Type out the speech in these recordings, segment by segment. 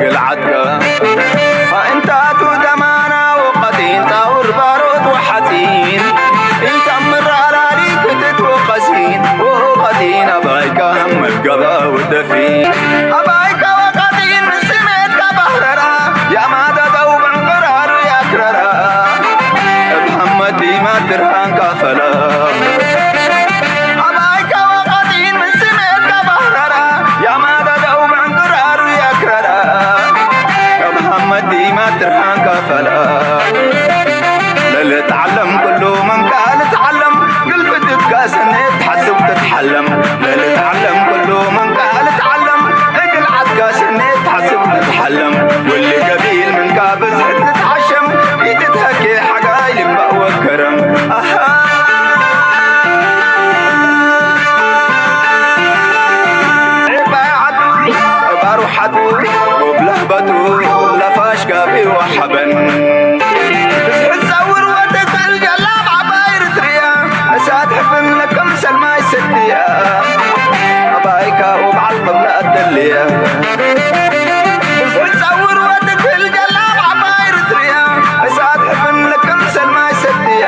ግልዓትካ ማእንታቱ ደማና ወቐጢን ጣውር ባሮት ወሓፂን ኢታምር ኣላሊ ክትትወቐሲን ወቐጢን ኣባይካ መገባ ወደፊን ኣባይካ ወቐጢን ምስሜትካ ባህረራ ያማዳዳው ዕንቅራሩ ያክረራ እብ ሐመድ ዲማ ትርሃንካ ፈላ ኣባይካ ወቐጢን ምስሜትካ ባህረራ ያማዳዳው ዕንቅራሩ ያክረራ እብ ሐመድ ዲማ ትርሃንካ ፈላ ለልትዓለም ኩሉ መንካ ልትዓለም ግልፍትትካ ሰኔት ትሓስብ ትትሓለም ለልትዓለም ኩሉ መንካ ልትዓለም እግል ዓድካ ሰኔት ትሓስብ ትትሓለም ወሊ ገቢል መንካ ብዝሕ ትትዓሸም ኢትትሀኬ ሓጋይ ልባእ ወከረም ኣሃ ዒባይ ዓዱ ባሩ ሓዱ ወብለህበቱ ለፋሽ ጋቢ ወሓበን ብዝሕ ጸውር ወዲ ትእል ጀላብ ዓባይ ርትርያ እሳት ሕፍን ለከም ሰልማይ ሰድያ ኣባይካ ወበዓል ቅብላ ኣደልያ ብዝሕ ጸውር ወዲ ትእል ጀላብ ዓባይ ርትርያ እሳት ሕፍን ለከም ሰልማይ ሰድያ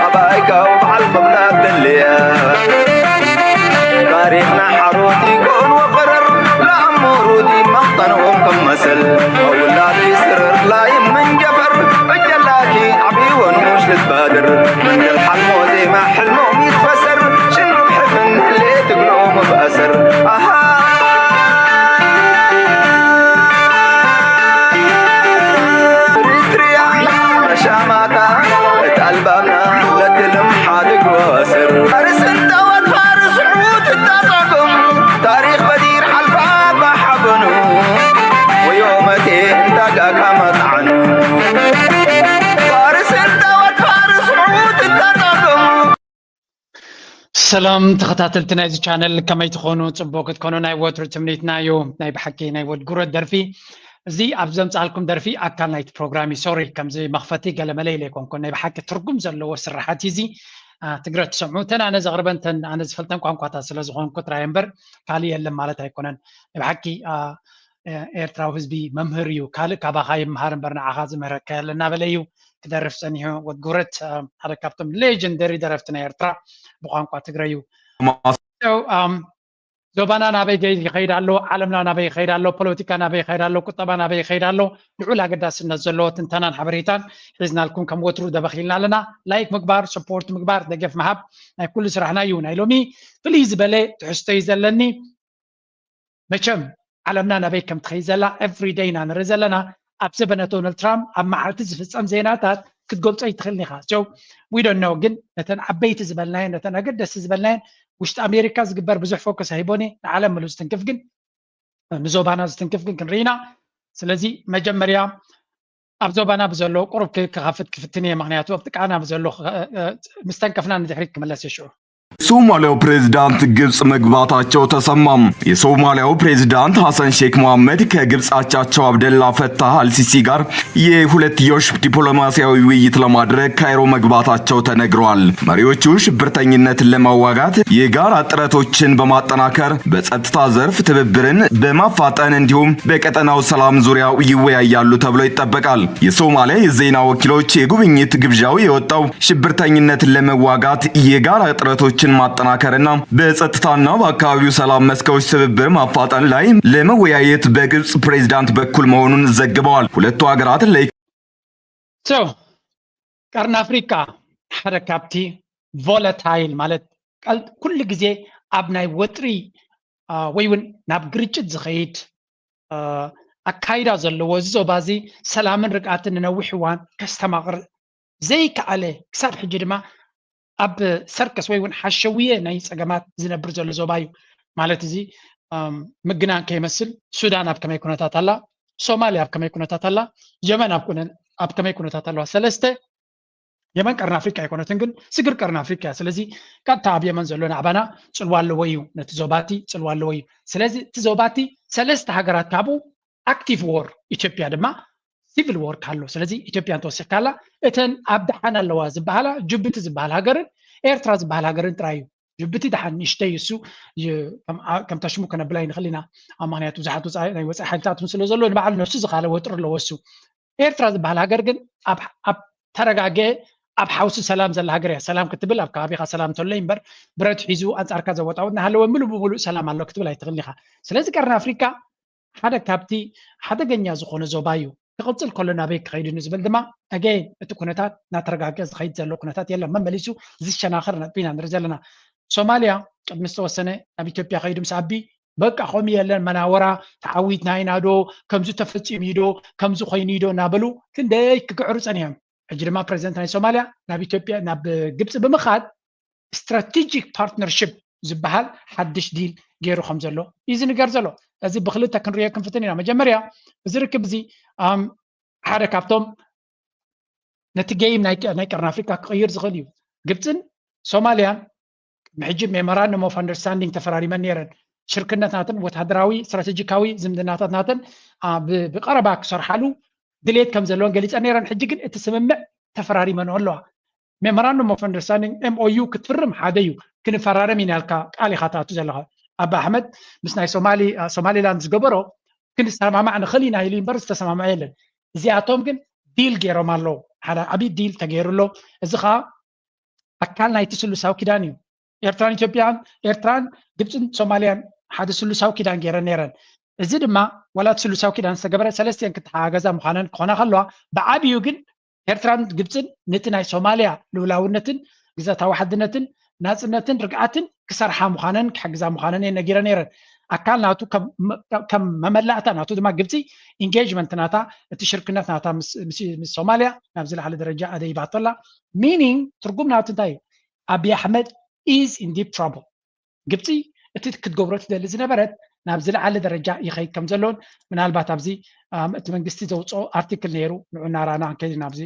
ኣባይካ ወበዓል ቅብላ ኣደልያ ታሪኽና ሓሮት ይኮን ወፈረር ለኣሞሩዲ መኽጠንኦም ከም መሰል ኣውላድ ይስርር ላይ መንጀፈር እጀላኪ ዓብይወን ሙሽ ልትባድር መንገል ሓልሞ ዜማ ሕልሞም ይትፈሰር ሽኖም ሕፍን ህሌ ትግሎም ብኣሰር ኣሃ ሪትሪያ መሻማታ እታ ኣልባምና ለትልም ሓድግ ወስር ፋርስ እንተወት ፋርስ ዑት እታጻጎም ታሪኽ በዲር ሓልፋ ባሓበኑ ወዮመቴ እንታጋካ መጥዓኑ ፋርስ እንተወት ፋርስ ዑት እታጻጎም ሰላም ተኸታተልቲ ናይዚ ቻነል ከመይ ትኾኑ? ፅቡቅ ክትኮኑ ናይ ወትሩ ትምኒትና እዩ። ናይ ብሓቂ ናይ ወድ ጉረት ደርፊ እዚ ኣብ ዘምፃልኩም ደርፊ ኣካል ናይቲ ፕሮግራም እዩ። ሶሪ ከምዚ መኽፈቲ ገለመለ ኢለ ኣይኮንኩን። ናይ ብሓቂ ትርጉም ዘለዎ ስራሓት እዩ እዚ። ትግረ ትሰምዑ እተን ኣነ ዘቕርበን እተን ኣነ ዝፈልጠን ቋንቋታት ስለ ዝኾንኩ ጥራይ እምበር ካልእ የለን ማለት ኣይኮነን። ናይ ብሓቂ ኤርትራዊ ህዝቢ መምህር እዩ። ካልእ ካባኻ ይምሃር እምበር ንዓኻ ዝምህረካ የለ እናበለ እዩ ክደርፍ ጸኒሑ። ወድ ጉረት ሓደ ካብቶም ሌጀንደሪ ደረፍቲ ናይ ኤርትራ ብቋንቋ ትግረ እዩ። ዞባና ናበይ ይኸይድ ኣሎ? ዓለምና ናበይ ይኸይድ ኣሎ? ፖለቲካ ናበይ ይኸይድ ኣሎ? ቁጠባ ናበይ ይኸይድ ኣሎ? ልዑል ኣገዳስነት ዘለዎ ትንተናን ሓበሬታን ሒዝናልኩም ከም ወትሩ ደበኺልና ኣለና። ላይክ ምግባር፣ ሰፖርት ምግባር፣ ደገፍ ምሃብ ናይ ኩሉ ስራሕና እዩ። ናይ ሎሚ ፍልይ ዝበለ ትሕዝቶ እዩ ዘለኒ። መቸም ዓለምና ናበይ ከም ትኸይድ ዘላ everyday ኢና ንርኢ ዘለና። ኣብ ዘበነ ዶናልድ ትራምፕ ኣብ መዓልቲ ዝፍጸም ዜናታት ክትገልጾ ኣይትኽእልን ኢኻ። So we don't know ግን ነተን ዓበይቲ ዝበልናየን ነተን ኣገደስቲ ዝበልናየን ውሽጢ ኣሜሪካ ዝግበር ብዙሕ ፎከስ ኣይቦን እየ። ንዓለም ምሉእ ዝትንክፍ ግን ንዞባና ዝትንክፍ ግን ክንርኢ ኢና። ስለዚ መጀመርያ ኣብ ዞባና ብዘሎ ቁሩብ ክኸፍት ክፍትን እየ። ምክንያቱ ኣብቲ ቃና ብዘሎ ምስ ተንከፍና ንድሕሪት ክምለስ እየ ሽዑ። የሶማሊያው ፕሬዝዳንት ግብጽ መግባታቸው ተሰማ። የሶማሊያው ፕሬዝዳንት ሐሰን ሼክ መሐመድ ከግብጽ አቻቸው አብደላ ፈታህ አልሲሲ ጋር የሁለትዮሽ ዲፕሎማሲያዊ ውይይት ለማድረግ ካይሮ መግባታቸው ተነግሯል። መሪዎቹ ሽብርተኝነትን ለማዋጋት የጋራ ጥረቶችን በማጠናከር በጸጥታ ዘርፍ ትብብርን በማፋጠን እንዲሁም በቀጠናው ሰላም ዙሪያ ይወያያሉ ተብሎ ይጠበቃል። የሶማሊያ የዜና ወኪሎች የጉብኝት ግብዣው የወጣው ሽብርተኝነትን ለመዋጋት የጋራ ጥረቶችን ማጠናከርና በጸጥታና በአካባቢው ሰላም መስኮች ትብብር ማፋጠን ላይ ለመወያየት በግብጽ ፕሬዝዳንት በኩል መሆኑን ዘግበዋል። ሁለቱ ሀገራት ለ So ቀርኒ ኣፍሪቃ ሓደ ካብቲ volatile ማለት ኩሉ ግዜ ኣብ ናይ ወጥሪ ወይ እውን ናብ ግርጭት ዝኸይድ ኣካይዳ ዘለዎ እዚ ዞባ እዚ ሰላምን ርግኣትን ንነዊሕ እዋን ከስተማቕር ዘይከኣለ ክሳብ ሕጂ ድማ ኣብ ሰርከስ ወይ እውን ሓሸውየ ናይ ፀገማት ዝነብር ዘሎ ዞባ እዩ። ማለት እዚ ምግናን ከይመስል ሱዳን ኣብ ከመይ ኩነታት ኣላ፣ ሶማልያ ኣብ ከመይ ኩነታት ኣላ፣ የመን ኣብ ከመይ ኩነታት ኣለዋ። ሰለስተ የመን ቀርኒ ኣፍሪቃ ኣይኮነትን፣ ግን ስግር ቀርኒ ኣፍሪቃ እያ። ስለዚ ቀጥታ ኣብ የመን ዘሎ ናዕባና ፅልዋ ኣለዎ እዩ፣ ነቲ ዞባቲ ፅልዋ ኣለዎ እዩ። ስለዚ እቲ ዞባቲ ሰለስተ ሃገራት ካብኡ active war ኢትዮጵያ ድማ civil war ኣሎ። ስለዚ ኢትዮጵያ እንተወሲኽካላ እተን ኣብ ደሓን ኣለዋ ዝበሃላ ጅቡቲ ዝበሃል ሃገርን ኤርትራ ዝበሃል ሃገርን ጥራይ እዩ። ጅቡቲ ደሓን ንእሽተይ እሱ ከምታ ሽሙ ከነብላ ይንኽእል ኢና። ኣብ ምክንያቱ ብዙሓት ናይ ወፃኢ ሓይልታት እውን ስለ ዘሎ ንባዕሉ ነብሱ ዝካለ ወጥሪ ኣለዎ እሱ። ኤርትራ ዝበሃል ሃገር ግን ኣብ ተረጋገ ኣብ ሓውሲ ሰላም ዘላ ሃገር እያ። ሰላም ክትብል ኣብ ከባቢኻ ሰላም እንተሎ እምበር ብረት ሒዙ ኣንፃርካ ዘወጣውጥ እናሃለወ ምሉእ ብምሉእ ሰላም ኣሎ ክትብል ኣይትኽእል ኢኻ። ስለዚ ቀርኒ ኣፍሪካ ሓደ ካብቲ ሓደገኛ ዝኾነ ዞባ እዩ። ክቕፅል ከሎ ናበይ ክኸይድ እዩ ዝብል ድማ ኣገይን እቲ ኩነታት እናተረጋገ ዝኸይድ ዘሎ ኩነታት የለን። መመሊሱ ዝሸናኸር ነጥቢ ኢና ንርኢ ዘለና። ሶማልያ ቅድሚ ዝተወሰነ ናብ ኢትዮጵያ ከይዱ ምስ ኣቢ በቃ ከምኡ የለን መናወራ ተዓዊትና ኢና ዶ ከምዚ ተፈፂሙ እዩ ዶ ከምዚ ኮይኑ እዩ ዶ እናበሉ ክንደይ ክግዕሩ ፀኒሖም። ሕጂ ድማ ፕሬዚደንት ናይ ሶማልያ ናብ ኢትዮጵያ ናብ ግብፂ ብምኻድ ስትራቴጂክ ፓርትነርሽፕ ዝበሃል ሓድሽ ዲል ገይሩ ከም ዘሎ እዩ ዝንገር ዘሎ። እዚ ብክልተ ክንሪኦ ክንፍትን ኢና። መጀመርያ እዚ ርክብ እዚ ሓደ ካብቶም ነቲ ጌም ናይ ቀርኒ ኣፍሪካ ክቕይር ዝኽእል እዩ። ግብፅን ሶማልያን ቅድሚ ሕጂ ሜሞራንደም ኦፍ ኣንደርስታንዲንግ ተፈራሪመን ነይረን። ሽርክነትናትን ወታደራዊ ስትራቴጂካዊ ዝምድናታትናትን ብቀረባ ክሰርሓሉ ድሌት ከም ዘለወን ገሊፀን ነይረን። ሕጂ ግን እቲ ስምምዕ ተፈራሪመንኦ ኣለዋ። ሜሞራንደም ኦፍ ኣንደርስታንዲንግ ኤምኦዩ ክትፍርም ሓደ እዩ። ክንፈራረም ኢና ኢልካ ቃል ኢኻ ትኣቱ ዘለኻ። ኣቢ ኣሕመድ ምስ ናይ ሶማሊላንድ ዝገበሮ ክንሰማማዕ ንኽእል ኢና ኢሉ እምበር ዝተሰማምዐ የለን። እዚኣቶም ግን ዲል ገይሮም ኣለዉ። ሓደ ዓብዪ ዲል ተገይሩ ኣሎ። እዚ ከዓ ኣካል ናይቲ ስሉሳዊ ኪዳን እዩ። ኤርትራን ኢትዮጵያን ኤርትራን ግብፅን ሶማልያን ሓደ ስሉሳዊ ኪዳን ገይረን ነይረን። እዚ ድማ ዋላ እቲ ስሉሳዊ ኪዳን ዝተገበረ ሰለስቲአን ክተሓጋገዛ ምዃነን ክኾና ከለዋ ብዓብዩ ግን ኤርትራን ግብፅን ነቲ ናይ ሶማልያ ልኡላውነትን ግዛታዊ ሓድነትን ናፅነትን ርግኣትን ክሰርሓ ምዃነን ክሕግዛ ምዃነን እየን ነጊረ ነይረን። ኣካል ናቱ ከም መመላእታ ናቱ ድማ ግብፂ ኢንጌጅመንት ናታ እቲ ሽርክነት ናታ ምስ ሶማልያ ናብ ዝለዓለ ደረጃ ኣደይባቶ ኣላ። ሚኒንግ ትርጉም ናቱ እንታይ እዩ? ኣቢ ኣሕመድ is in deep trouble። ግብፂ እቲ ክትገብሮ ትደሊ ዝነበረት ናብ ዝለዓለ ደረጃ ይኸይድ ከም ዘሎን ምናልባት ኣብዚ እቲ መንግስቲ ዘውፅኦ ኣርቲክል ነይሩ ንዑ እናራና ክንከይድ ናብዚ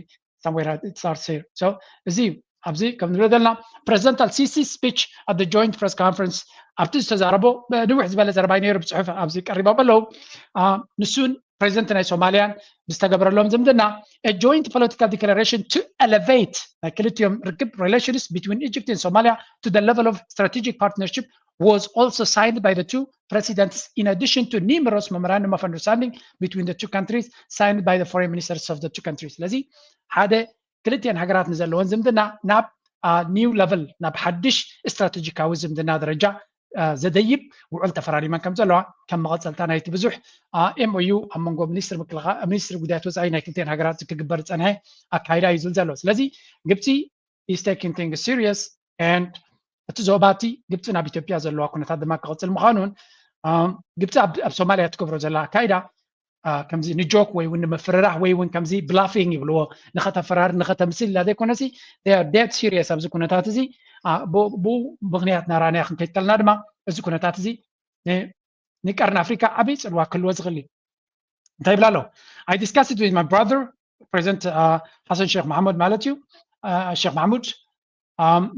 somewhere it starts here. So እዚ ኣብዚ ከም ንብሎ ዘለና presidential C C speech at the joint press conference ኣብቲ ዝተዛረቦ ንውሕ ዝበለ ዘረባይ ነይሩ ብፅሑፍ ኣብዚ ቀሪቦም ኣለዉ። ንሱን ፕሬዚደንት ናይ ሶማልያን ብዝተገበረሎም ዝምድና a joint political declaration to elevate ናይ ክልቲኦም ርክብ relations between Egypt and Somalia to the level of strategic partnership was also signed by the two presidents in addition to numerous memorandum of understanding between the two countries signed by the foreign ministers of the two countries. ስለዚ ሓደ ክልቲአን ሃገራት ንዘለወን ዝምድና ናብ new level ናብ ሓድሽ ስትራቴጂካዊ ዝምድና ደረጃ ዘደይብ ውዕል ተፈራሪመን ከም ዘለዋ ከም መቐፀልታ ናይቲ ብዙሕ M O U ኣብ መንጎ ሚኒስትሪ ጉዳያት ወፃኢ ናይ ክልቲአን ሃገራት ክግበር ዝፀንሐ ኣካይዳ እዩ ዝብል ዘሎ። ስለዚ ግብፂ is taking things serious and እቲ ዞባ እቲ ግብፂ ናብ ኢትዮጵያ ዘለዋ ኩነታት ድማ ክቕፅል ምዃኑን ግብፂ ኣብ ሶማልያ ትገብሮ ዘላ ኣካይዳ ከምዚ ንጆክ ወይ እውን ንምፍርራሕ ወይ እውን ከምዚ ብላፊንግ ይብልዎ ንኸተፈራር ንኸተምስል ኢላ ዘይኮነሲ ዴድ ሲሪየስ ኣብዚ ኩነታት እዚ ብኡ ምክንያት ናራንያ ክንከይድ ከለና ድማ እዚ ኩነታት እዚ ንቀርኒ ኣፍሪካ ዓብይ ፅልዋ ክህልዎ ዝኽእል እዩ። እንታይ ይብላ ኣሎ? I discussed it with my brother president ሓሰን ሼክ መሓሙድ ማለት እዩ። ሼክ መሓሙድ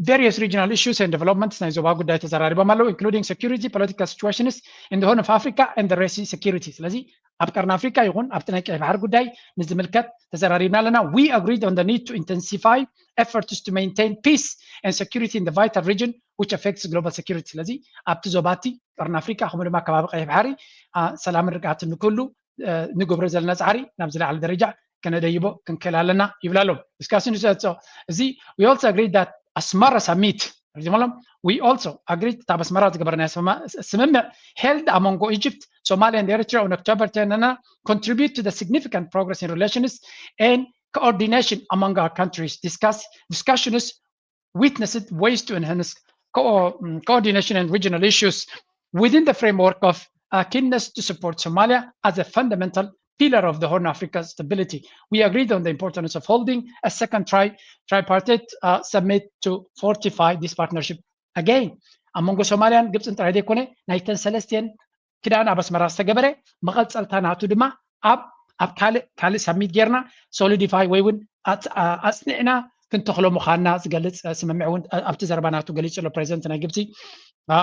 various regional issues and developments ናይ ዞባ ጉዳይ ተዘራሪቦም ኣለዉ including security political situations in the Horn of Africa and the Red Sea security። ስለዚ ኣብ ቀርኒ ኣፍሪካ ይኹን ኣብቲ ናይ ቀይ ባሕሪ ጉዳይ ንዝምልከት ተዘራሪብና ኣለና። We agreed on the need to intensify efforts to maintain peace and security in the vital region which affects global security። ስለዚ ኣብቲ ዞባ እቲ ቀርኒ ኣፍሪካ ከምኡ ድማ ከባቢ ቀይሕ ባሕሪ ሰላምን ርግኣትን ንክህሉ ንገብሮ ዘለና ፃዕሪ ናብ ዝለዓለ ደረጃ ከነደይቦ ክንክእል ኣለና ይብል ኣሎ። Discussing እዚ we also agreed that ኣስመራ summit ሪዝሞሎም we also agreed ኣብ ኣስመራ ዝገበርና ስምምዕ held ኣብ መንጎ Egypt, Somalia and Eritrea on October ten contribute to the significant progress in relations and coordination among our countries. Discuss discussions witnessed ways to enhance co coordination and regional issues within the framework of a keenness to support Somalia as a fundamental pillar of the Horn of Africa stability. We agreed on the importance of holding a second tri tripartite uh, summit to fortify this partnership. Again, ኣብ መንጎ ሶማልያን ግብፅን ጥራይ ዘይኮነ ናይተን ሰለስቲአን ኪዳን ኣብ ኣስመራ ዝተገበረ መቐፀልታ ናቱ ድማ ኣብ ኣብ ካልእ ካልእ ሳሚት ጌርና solidify ወይ እውን ኣፅኒዕና ክንተኽሎ ምዃንና ዝገልፅ ስምምዕ እውን ኣብቲ ዘረባ ናቱ ገሊፁ ኣሎ ፕሬዚደንት ናይ ግብፂ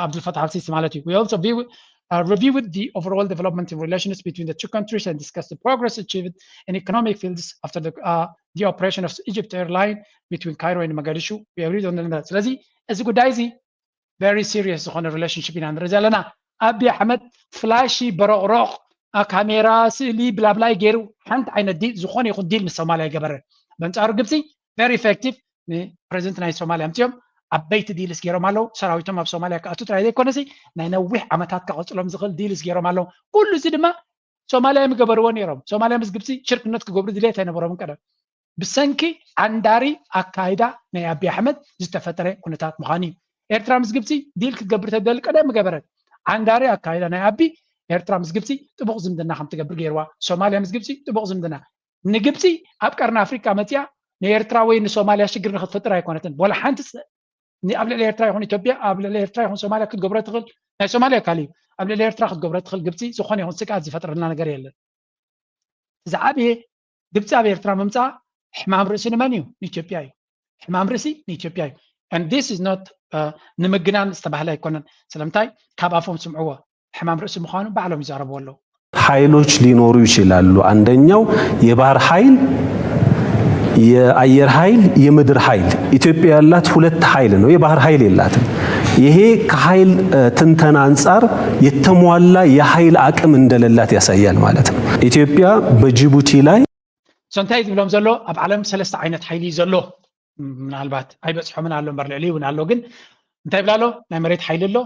ኣብዱልፈታሕ ኣልሲሲ ማለት እዩ። We also view, uh, reviewed the overall development in relations between the two countries and discussed the progress achieved in economic fields after the, uh, the operation of Egypt Airline between Cairo and Mogadishu. We agreed on that. ስለዚ እዚ ጉዳይ እዚ very serious ዝኾነ relationship ኢና ንርኢ ዘለና። ኣቢ ኣሕመድ ፍላሺ በሮቕሮቕ፣ አ፣ ካሜራ፣ ስእሊ፣ ብላብላይ ገይሩ ሓንቲ ዓይነት ዲል፣ ዝኾነ ይኹን ዲል ምስ ሶማልያ ኣይገበረን። በንጻሩ ግብፂ very effective ንፕረዚደንት ናይ ሶማልያ ኣምፅኦም ዓበይቲ ዲልስ ገይሮም ኣለዉ። ሰራዊቶም ኣብ ሶማልያ ክኣቱ ጥራይ ዘይኮነሲ ናይ ነዊሕ ዓመታት ከቐፅሎም ዝኽእል ዲልስ ገይሮም ኣለዉ። ኩሉ እዚ ድማ ሶማልያ እዮም ገበርዎ ነይሮም። ሶማልያ ምስ ግብፂ ሽርክነት ክገብሩ ድሌት ኣይነበሮምን ቀደም። ብሰንኪ ዓንዳሪ ኣካይዳ ናይ ኣቢ ኣሕመድ ዝተፈጠረ ኩነታት ምዃኑ እዩ። ኤርትራ ምስ ግብፂ ዲል ክትገብር ተደሊ ቀደም ገበረት። ዓንዳሪ ኣካይዳ ናይ ኣቢ ኤርትራ ምስ ግብፂ ጥቡቕ ዝምድና ከም ትገብር ገይርዋ። ሶማልያ ምስ ግብፂ ጥቡቕ ዝምድና። ንግብፂ ኣብ ቀርኒ ኣፍሪቃ መፂኣ ንኤርትራ ወይ ንሶማልያ ሽግር ንክትፈጥር ኣይኮነትን። ወላ ሓንቲ ስ-፣ ን-፣ ኣብ ልዕሊ ኤርትራ ይኹን ኢትዮጵያ፣ ኣብ ልዕሊ ኤርትራ ይኹን ሶማልያ ክትገብሮ ትኽእል፣ ናይ ሶማልያ ካል እዩ፣ ኣብ ልዕሊ ኤርትራ ክትገብሮ ትኽእል ግብፂ ዝኾነ ይኹን ስግኣት ዝፈጥረልና ነገር የለን። ዝዓበየ ግብፂ ኣብ ኤርትራ ምምፃእ ሕማም ርእሲ ንመን እዩ? ንኢትዮጵያ እዩ። ሕማም ርእሲ ንኢትዮጵያ እዩ። And this is not, uh፣ ንምግናን ዝተባህለ ኣይኮነን። ስለምንታይ? ካብ ኣፎም ስምዕዎ። ሕማም ርእሲ ምዃኑ ባዕሎም ይዛረቡ ኣለዉ። ኃይሎች ሊኖሩ ይችላሉ። አንደኛው የባህር ኃይል፣ የአየር ኃይል፣ የምድር ኃይል። ኢትዮጵያ ያላት ሁለት ኃይል ነው፣ የባህር ኃይል የላትም። ይሄ ከኃይል፣ እ፣ ትንተና አንጻር የተሟላ የኃይል አቅም እንደሌላት ያሳያል ማለት ነው። ኢትዮጵያ በጅቡቲ ላይ So እንታይ ዝብሎም ዘሎ፣ ኣብ ዓለም ሰለስተ ዓይነት ሓይሊ እዩ ዘሎ። ምናልባት ኣይበፅሖምን ኣሎ እምበር ልዕሊ እውን ኣሎ። ግን እንታይ ይብላ ኣሎ? ናይ መሬት ሓይሊ ኣሎ፣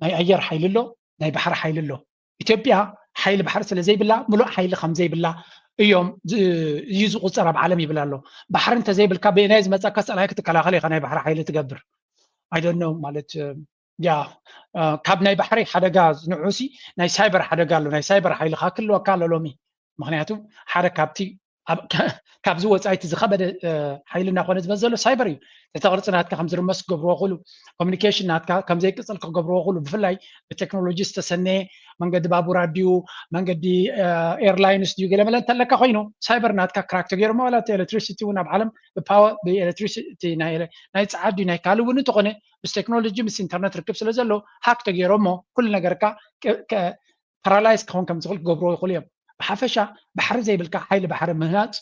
ናይ ኣየር ሓይሊ ኣሎ፣ ናይ ባሕሪ ሓይሊ ኣሎ። ኢትዮጵያ ሓይሊ ባሕሪ ስለ ዘይብላ፣ ምሉእ ሓይሊ ከም ዘይብላ እዮም ዝ-፣ እዩ ዝቑፀር ኣብ ዓለም ይብል ኣሎ። ባሕሪ እንተዘይብልካ በየናይ ዝመፀካ ፀላኢ ክትከላኸል ኢኻ ናይ ባሕሪ ሓይሊ ትገብር። I don't know ማለት፣ ያ፣ እ፣ ካብ ናይ ባሕሪ ሓደጋ ንዑሲ ናይ ሳይበር ሓደጋ ኣሎ። ናይ ሳይበር ሓይሊ ከዓ ክህልወካ ኣሎ ሎሚ። ምክንያቱ ሓደ ካብቲ ኣብ-፣ ካብዚ ወፃኢ እቲ ዝኸበደ፣ እ፣ ሓይሊ እናኾነ ዝመፅ ዘሎ ሳይበር እዩ። እቲ ቅርፂ ናትካ ከም ዝርመስ ክገብርዎ ክእሉ፣ ኮሚኒኬሽን ናትካ ከም ዘይቅፅል ክገብርዎ ክእሉ፣ ብፍላይ ብቴክኖሎጂ ዝተሰነየ መንገዲ ባቡራት ድዩ፣ መንገዲ፣ እ፣ ኤርላይንስ ድዩ፣ ገለመለ እንተለካ ኮይኑ ሳይበር ናትካ ክራክ ተገይሮሞ፣ ዋላ እቲ ኤሌክትሪሲቲ እውን ኣብ ዓለም ብፓወር፣ ብኤሌክትሪሲቲ ናይ ኤሌ-፣ ናይ ፀዓት ድዩ ናይ ካልእ እውን እንተኾነ ምስ ቴክኖሎጂ ምስ ኢንተርነት ርክብ ስለ ዘሎ ሃክ ተገይሮሞ ኩሉ ነገርካ ቅ-፣ ቅ-፣ ፓራላይዝ ክኸውን ከም ዝኽእል ክገብርዎ ይኽእሉ እዮም። ብሓፈሻ ባሕሪ ዘይብልካ ሓይሊ ባሕሪ ምህናፅ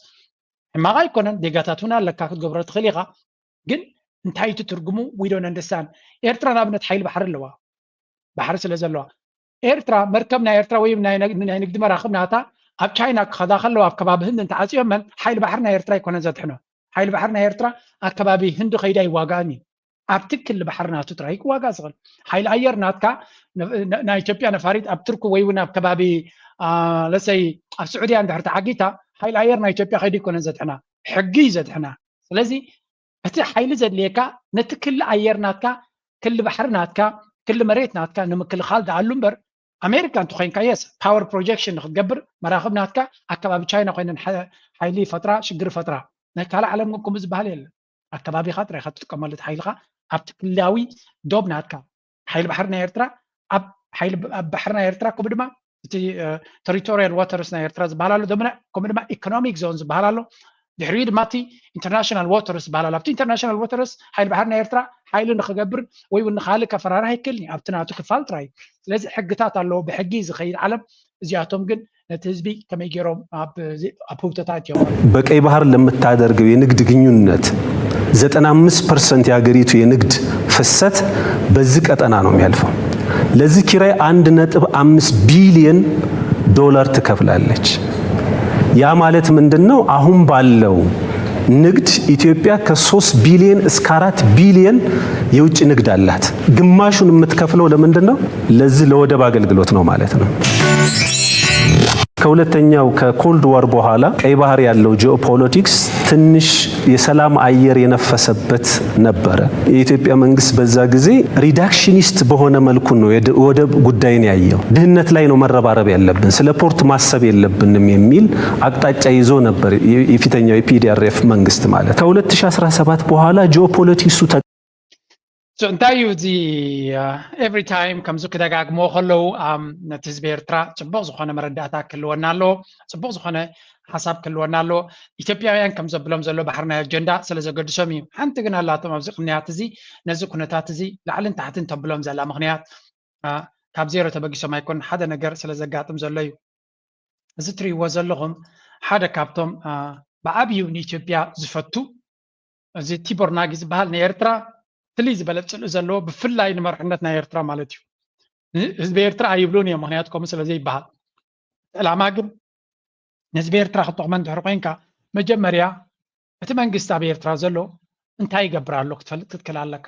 ሕማቕ ኣይኮነን። ዴጋታት እውን ኣለካ ክትገብሮ ትኽእል ኢኻ። ግን እንታይ እቲ ትርጉሙ? We don't understand። ኤርትራ ንኣብነት ሓይሊ ባሕሪ ኣለዋ፣ ባሕሪ ስለ ዘለዋ። ኤርትራ መርከብ ናይ ኤርትራ ወይ ናይ ነግ-፣ ናይ ንግዲ መራኽብ ናታ ኣብ ቻይና ክኸዳ ከለዋ ኣብ ከባቢ ህንዲ እንተዓፅዮመን ሓይሊ ባሕሪ ናይ ኤርትራ ኣይኮነን ዘድሕኖ። ሓይሊ ባሕሪ ናይ ኤርትራ ኣብ ከባቢ ህንዲ ከይዳ ይዋጋእን እዩ። ኣብቲ ክሊ ባሕሪ ናቱ ጥራይ ክዋጋ ዝኽእል። ሓይሊ ኣየር ናትካ ነ-፣ ነ-፣ ናይ ኢትዮጵያ ነፋሪት ኣብ ቱርኪ ወይ እውን ኣብ ከባቢ፣ አ፣ ለሰይ ኣብ ስዑድያ እንድሕር ተዓጊታ ሓይሊ ኣየር ናይ ኢትዮጵያ ከይዱ ኣይኮነን ዘድሕና፣ ሕጊ እዩ ዘድሕና። ስለዚ እቲ ሓይሊ ዘድልየካ ነቲ ክሊ ኣየር ናትካ፣ ክሊ ባሕሪ ናትካ፣ ክሊ መሬት ናትካ ንምክልኻል ደኣሉ እምበር ኣሜሪካ እንተኾይንካ የስ ፓወር ፕሮጀክሽን ንክትገብር መራኽብ ናትካ ኣብ ከባቢ ቻይና ኮይነን ሓ-፣ ሓይሊ ይፈጥራ፣ ሽግር ይፈጥራ። ናይ ካልእ ዓለም ግን ከምኡ ዝበሃል የለን። ኣብ ከባቢኻ ጥራይ ኢኻ ትጥቀመሉ እቲ ሓይልኻ ኣብቲ ክልላዊ ዶብ ናትካ። ሓይሊ ባሕሪ ናይ ኤርትራ ኣብ ሓይሊ ብ-፣ ኣብ ባሕሪ ናይ ኤርትራ ከምኡ ድማ እቲ፣ እ፣ ቴሪቶሪያል ዋተርስ ናይ ኤርትራ ዝበሃል ኣሎ፣ ደምና ከምኡ ድማ ኢኮኖሚክ ዞን ዝበሃል ኣሎ። ድሕሪኡ ድማ እቲ ኢንተርናሽናል ዋተርስ ዝበሃል ኣሎ። ኣብቲ ኢንተርናሽናል ዋተርስ ሓይሊ ባሕሪ ናይ ኤርትራ ሓይሊ ንኽገብር ወይ እውን ንኻልእ ከፈራርህ ኣይክእልን እዩ። ኣብቲ ናቱ ክፋል ጥራይ እዩ። ስለዚ ሕግታት ኣለዎ፣ ብሕጊ ዝኸይድ ዓለም። እዚኣቶም ግን ነቲ ህዝቢ ከመይ ገይሮም ኣብ፣ ኣብ ህውተታ ኣእትዮም? በቀይ ባህር ለምታደርገው የንግድ ግንኙነት ዘጠና አምስት ፐርሰንት የሀገሪቱ የንግድ ፍሰት በዚህ ቀጠና ነው የሚያልፈው። ለዚህ ኪራይ አንድ ነጥብ አምስት ቢሊየን ዶላር ትከፍላለች። ያ ማለት ምንድን ነው? አሁን ባለው ንግድ ኢትዮጵያ ከሶስት ቢሊየን እስከ አራት ቢሊየን የውጭ ንግድ አላት። ግማሹን የምትከፍለው ለምንድን ነው? ለዚህ ለወደብ አገልግሎት ነው ማለት ነው። ከሁለተኛው ከኮልድ ዋር በኋላ ቀይ ባህር ያለው ጂኦፖለቲክስ ትንሽ የሰላም አየር የነፈሰበት ነበረ። የኢትዮጵያ መንግስት በዛ ጊዜ ሪዳክሽኒስት በሆነ መልኩ ነው የድ-፣ ወደብ ጉዳይን ያየው። ድህነት ላይ ነው መረባረብ ያለብን፣ ስለ ፖርት ማሰብ የለብንም የሚል አቅጣጫ ይዞ ነበር የ-፣ የፊተኛው የ ፒ ዲ አር ኤፍ መንግስት ማለት። ከሁለት ሺህ አስራ ሰባት በኋላ ጂኦፖለቲክሱ ተ- So እንታይ እዩ እዚ፣ አ፣ ኤቭሪ ታይም ከምዚ ክደጋግሞ ከለዉ፣ ኣም፣ ነቲ ህዝቢ ኤርትራ ጽቡቕ ዝኾነ መረዳእታ ክህልወና ኣለዎ፣ ጽቡቕ ዝኾነ ሓሳብ ክህልወና ኣለዎ። ኢትዮጵያውያን ከም ዘብሎም ዘሎ ባሕሪ ናይ ኣጀንዳ ስለ ዘገድሶም እዩ። ሓንቲ ግን ኣላቶም ኣብዚ ቅንያት እዚ፣ ነዚ ኩነታት እዚ ላዕልን ታሕትን ተብሎም ዘላ ምኽንያት፣ አ፣ ካብ ዜሮ ተበጊሶም ኣይኮን፣ ሓደ ነገር ስለ ዘጋጥም ዘሎ እዩ። እዚ ትርእይዎ ዘለኹም ሓደ ካብቶም፣ አ፣ ብዓብዩ ንኢትዮጵያ ዝፈቱ፣ እዚ ቲቦር ናጊ ዝበሃል ንኤርትራ ፍልይ ዝበለ ፅልኢ ዘለዎ ብፍላይ ንመርሕነት ናይ ኤርትራ ማለት እዩ። ህዝቢ ኤርትራ ኣይብሉን እዮም፣ ምክንያቱ ከምኡ ስለ ዘይበሃል። ዕላማ ግን ንህዝቢ ኤርትራ ክጠቕመ እንድሕር ኮይንካ መጀመርያ እቲ መንግስቲ ኣብ ኤርትራ ዘሎ እንታይ ይገብር ኣሎ ክትፈልጥ ክትክእል ኣለካ።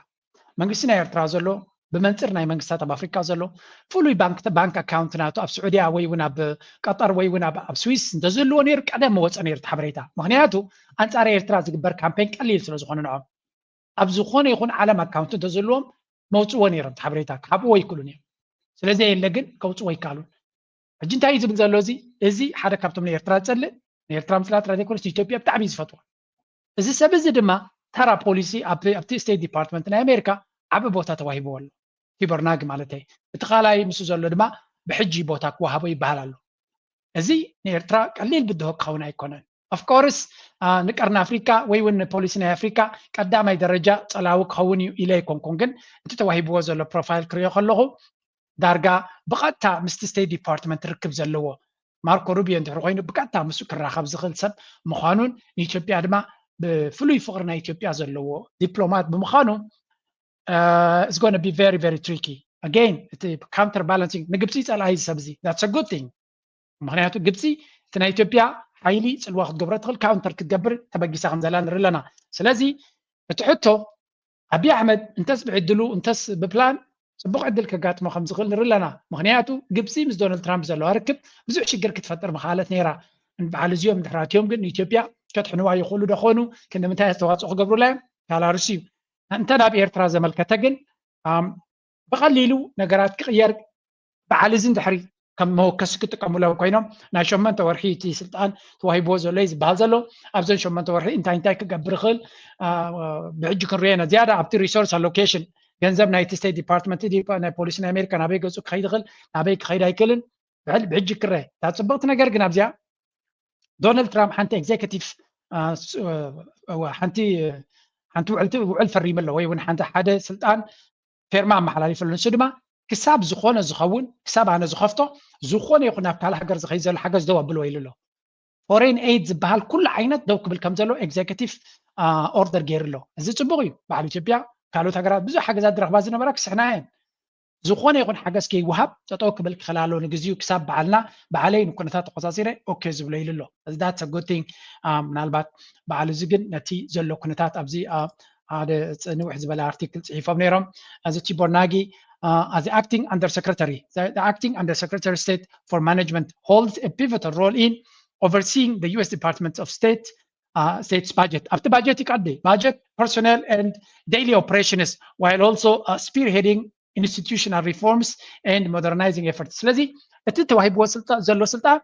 መንግስቲ ናይ ኤርትራ ዘሎ ብመንፅር ናይ መንግስታት ኣብ ኣፍሪካ ዘሎ ፍሉይ ባንክ ኣካውንት ናቱ ኣብ ስዑድያ ወይ እውን ኣብ ቀጠር ወይ እውን ኣብ ስዊስ እንተዝህልዎ ነይሩ ቀደም መወፀ ነይሩ እቲ ሓበሬታ። ምክንያቱ ኣንፃር ኤርትራ ዝግበር ካምፔን ቀሊል ስለ ዝኾነ ንዖም ኣብ ዝኾነ ይኹን ዓለም ኣካውንት እንተዝህልዎም መውፅዎ ነይሮም እቲ ሓበሬታ ክሃብዎ ይክእሉ ነይሮም። ስለዚ የለ ግን ከውፅዎ ይከኣሉን። ሕጂ እንታይ እዩ ዝብል ዘሎ እዚ? እዚ ሓደ ካብቶም ንኤርትራ ዝፀልእ ንኤርትራ ምፅላእ ጥራይ ዘይኮነስ ንኢትዮጵያ ብጣዕሚ እዩ ዝፈትዋ። እዚ ሰብ እዚ ድማ ተራ ፖሊሲ ኣብቲ ኣብቲ ስቴት ዲፓርትመንት ናይ ኣሜሪካ ዓቢ ቦታ ተዋሂብዎ ኣሎ። ቲቦር ናግ ማለት እዩ። እቲ ካልኣይ ምስ ዘሎ ድማ ብሕጂ ቦታ ክወሃቦ ይበሃል ኣሎ። እዚ ንኤርትራ ቀሊል ብድሆ ክኸውን ኣይኮነን። ኦፍኮርስ ንቀርኒ ኣፍሪካ ወይ እውን ንፖሊሲ ናይ ኣፍሪካ ቀዳማይ ደረጃ ፀላዊ ክኸውን እዩ ኢለ ኣይኮንኩን፣ ግን እቲ ተዋሂብዎ ዘሎ ፕሮፋይል ክሪኦ ከለኹ ዳርጋ ብቐጥታ ምስቲ ስቴት ዲፓርትመንት ርክብ ዘለዎ ማርኮ ሩቢዮ እንድሕር ኮይኑ ብቀጥታ ምስኡ ክራኸብ ዝኽእል ሰብ ምዃኑን ንኢትዮጵያ ድማ ብፍሉይ ፍቕሪ ናይ ኢትዮጵያ ዘለዎ ዲፕሎማት ብምዃኑ it's going to be very very tricky. Again እቲ counter balancing ንግብፂ ፀላኢ ሰብ እዚ that's a good thing። ምክንያቱ ግብፂ እቲ ናይ ኢትዮጵያ ሓይሊ ፅልዋ ክትገብሮ ትኽእል ካውንተር ክትገብር ተበጊሳ ከም ዘላ ንርኢ ኣለና። ስለዚ እቲ ሕቶ ኣቢ ኣሕመድ እንተስ ብዕድሉ እንተስ ብፕላን ፅቡቕ ዕድል ከጋጥሞ ከም ዝኽእል ንርኢ ኣለና። ምክንያቱ ግብፂ ምስ ዶናልድ ትራምፕ ዘለዋ ርክብ ብዙሕ ሽግር ክትፈጥር ምኽኣለት ነይራ። በዓል እዚኦም ድሕራትዮም ግን ንኢትዮጵያ ከድሕንዋ ይኽእሉ ዶ ኾኑ? ክንዲ ምንታይ ኣስተዋፅኦ ክገብሩላ እዮም? ካላርስ እዩ። እንተ ናብ ኤርትራ ዘመልከተ ግን ብቐሊሉ ነገራት ክቕየር በዓል እዚ እንድሕሪ ከም መወከሲ ክጥቀሙሎም ኮይኖም ናይ ሸመንተ ወርሒ እቲ ስልጣን ተዋሂብዎ ዘሎ እዩ ዝበሃል ዘሎ። ኣብዘን ሸመንተ ወርሒ እንታይ እንታይ ክገብር ይኽእል ብሕጂ ክንሪኦ ኢና። ዝያዳ ኣብቲ ሪሶርስ ኣሎኬሽን ገንዘብ ናይቲ ስቴት ዲፓርትመንት ናይ ፖሊሲ ናይ ኣሜሪካ ናበይ ገፁ ክኸይድ ይኽእል ናበይ ክኸይድ ኣይክእልን ብሕጂ ክረ እታ ፅብቕቲ ነገር ግን ኣብዚኣ ዶናልድ ትራምፕ ሓንቲ ኤግዜኪቲቭ ሓንቲ ሓንቲ ውዕል ፈሪሙ ኣሎ ወይ እውን ሓንቲ ሓደ ስልጣን ፌርማ ኣመሓላሊፈሉ። ንሱ ድማ ክሳብ ዝኾነ ዝኸውን ክሳብ ኣነ ዝኸፍቶ ዝኾነ ይኹን ናብ ካልእ ሃገር ዝኸይድ ዘሎ ሓገዝ ደው ኣብልዎ ኢሉ ኣሎ። ፎሬን ኤይድ ዝበሃል ኩሉ ዓይነት ደው ክብል ከም ዘሎ ኤግዜኪቲቭ ኦርደር ገይሩ ኣሎ። እዚ ፅቡቕ እዩ። በዓል ኢትዮጵያ ካልኦት ሃገራት ብዙሕ ሓገዛት ዝረኽባ ዝነበራ ክስሕና እየን። ዝኾነ ይኹን ሓገዝ ከይወሃብ ጠጠው ክብል ክኽእል ኣለዎ ንግዚኡ ክሳብ በዓልና በዓለይ ንኩነታት ተቆፃፂረ ኦኬ ዝብሎ ኢሉ ኣሎ። እዚ that's a good thing። ምናልባት በዓል እዚ ግን ነቲ ዘሎ ኩነታት ኣብዚ ሓደ ንውሕ ዝበለ ኣርቲክል ፅሒፎም ነይሮም። እዚ ቲቦር ናጊ as acting under secretary, the acting under secretary state for management holds a pivotal role in overseeing the U S Department of State state's budget. ኣብቲ ባጀት ይቀዲ budget, personnel and daily operations while also spearheading institutional reforms and modernizing efforts. ስለዚ እቲ ተዋሂብዎ ዘሎ ስልጣን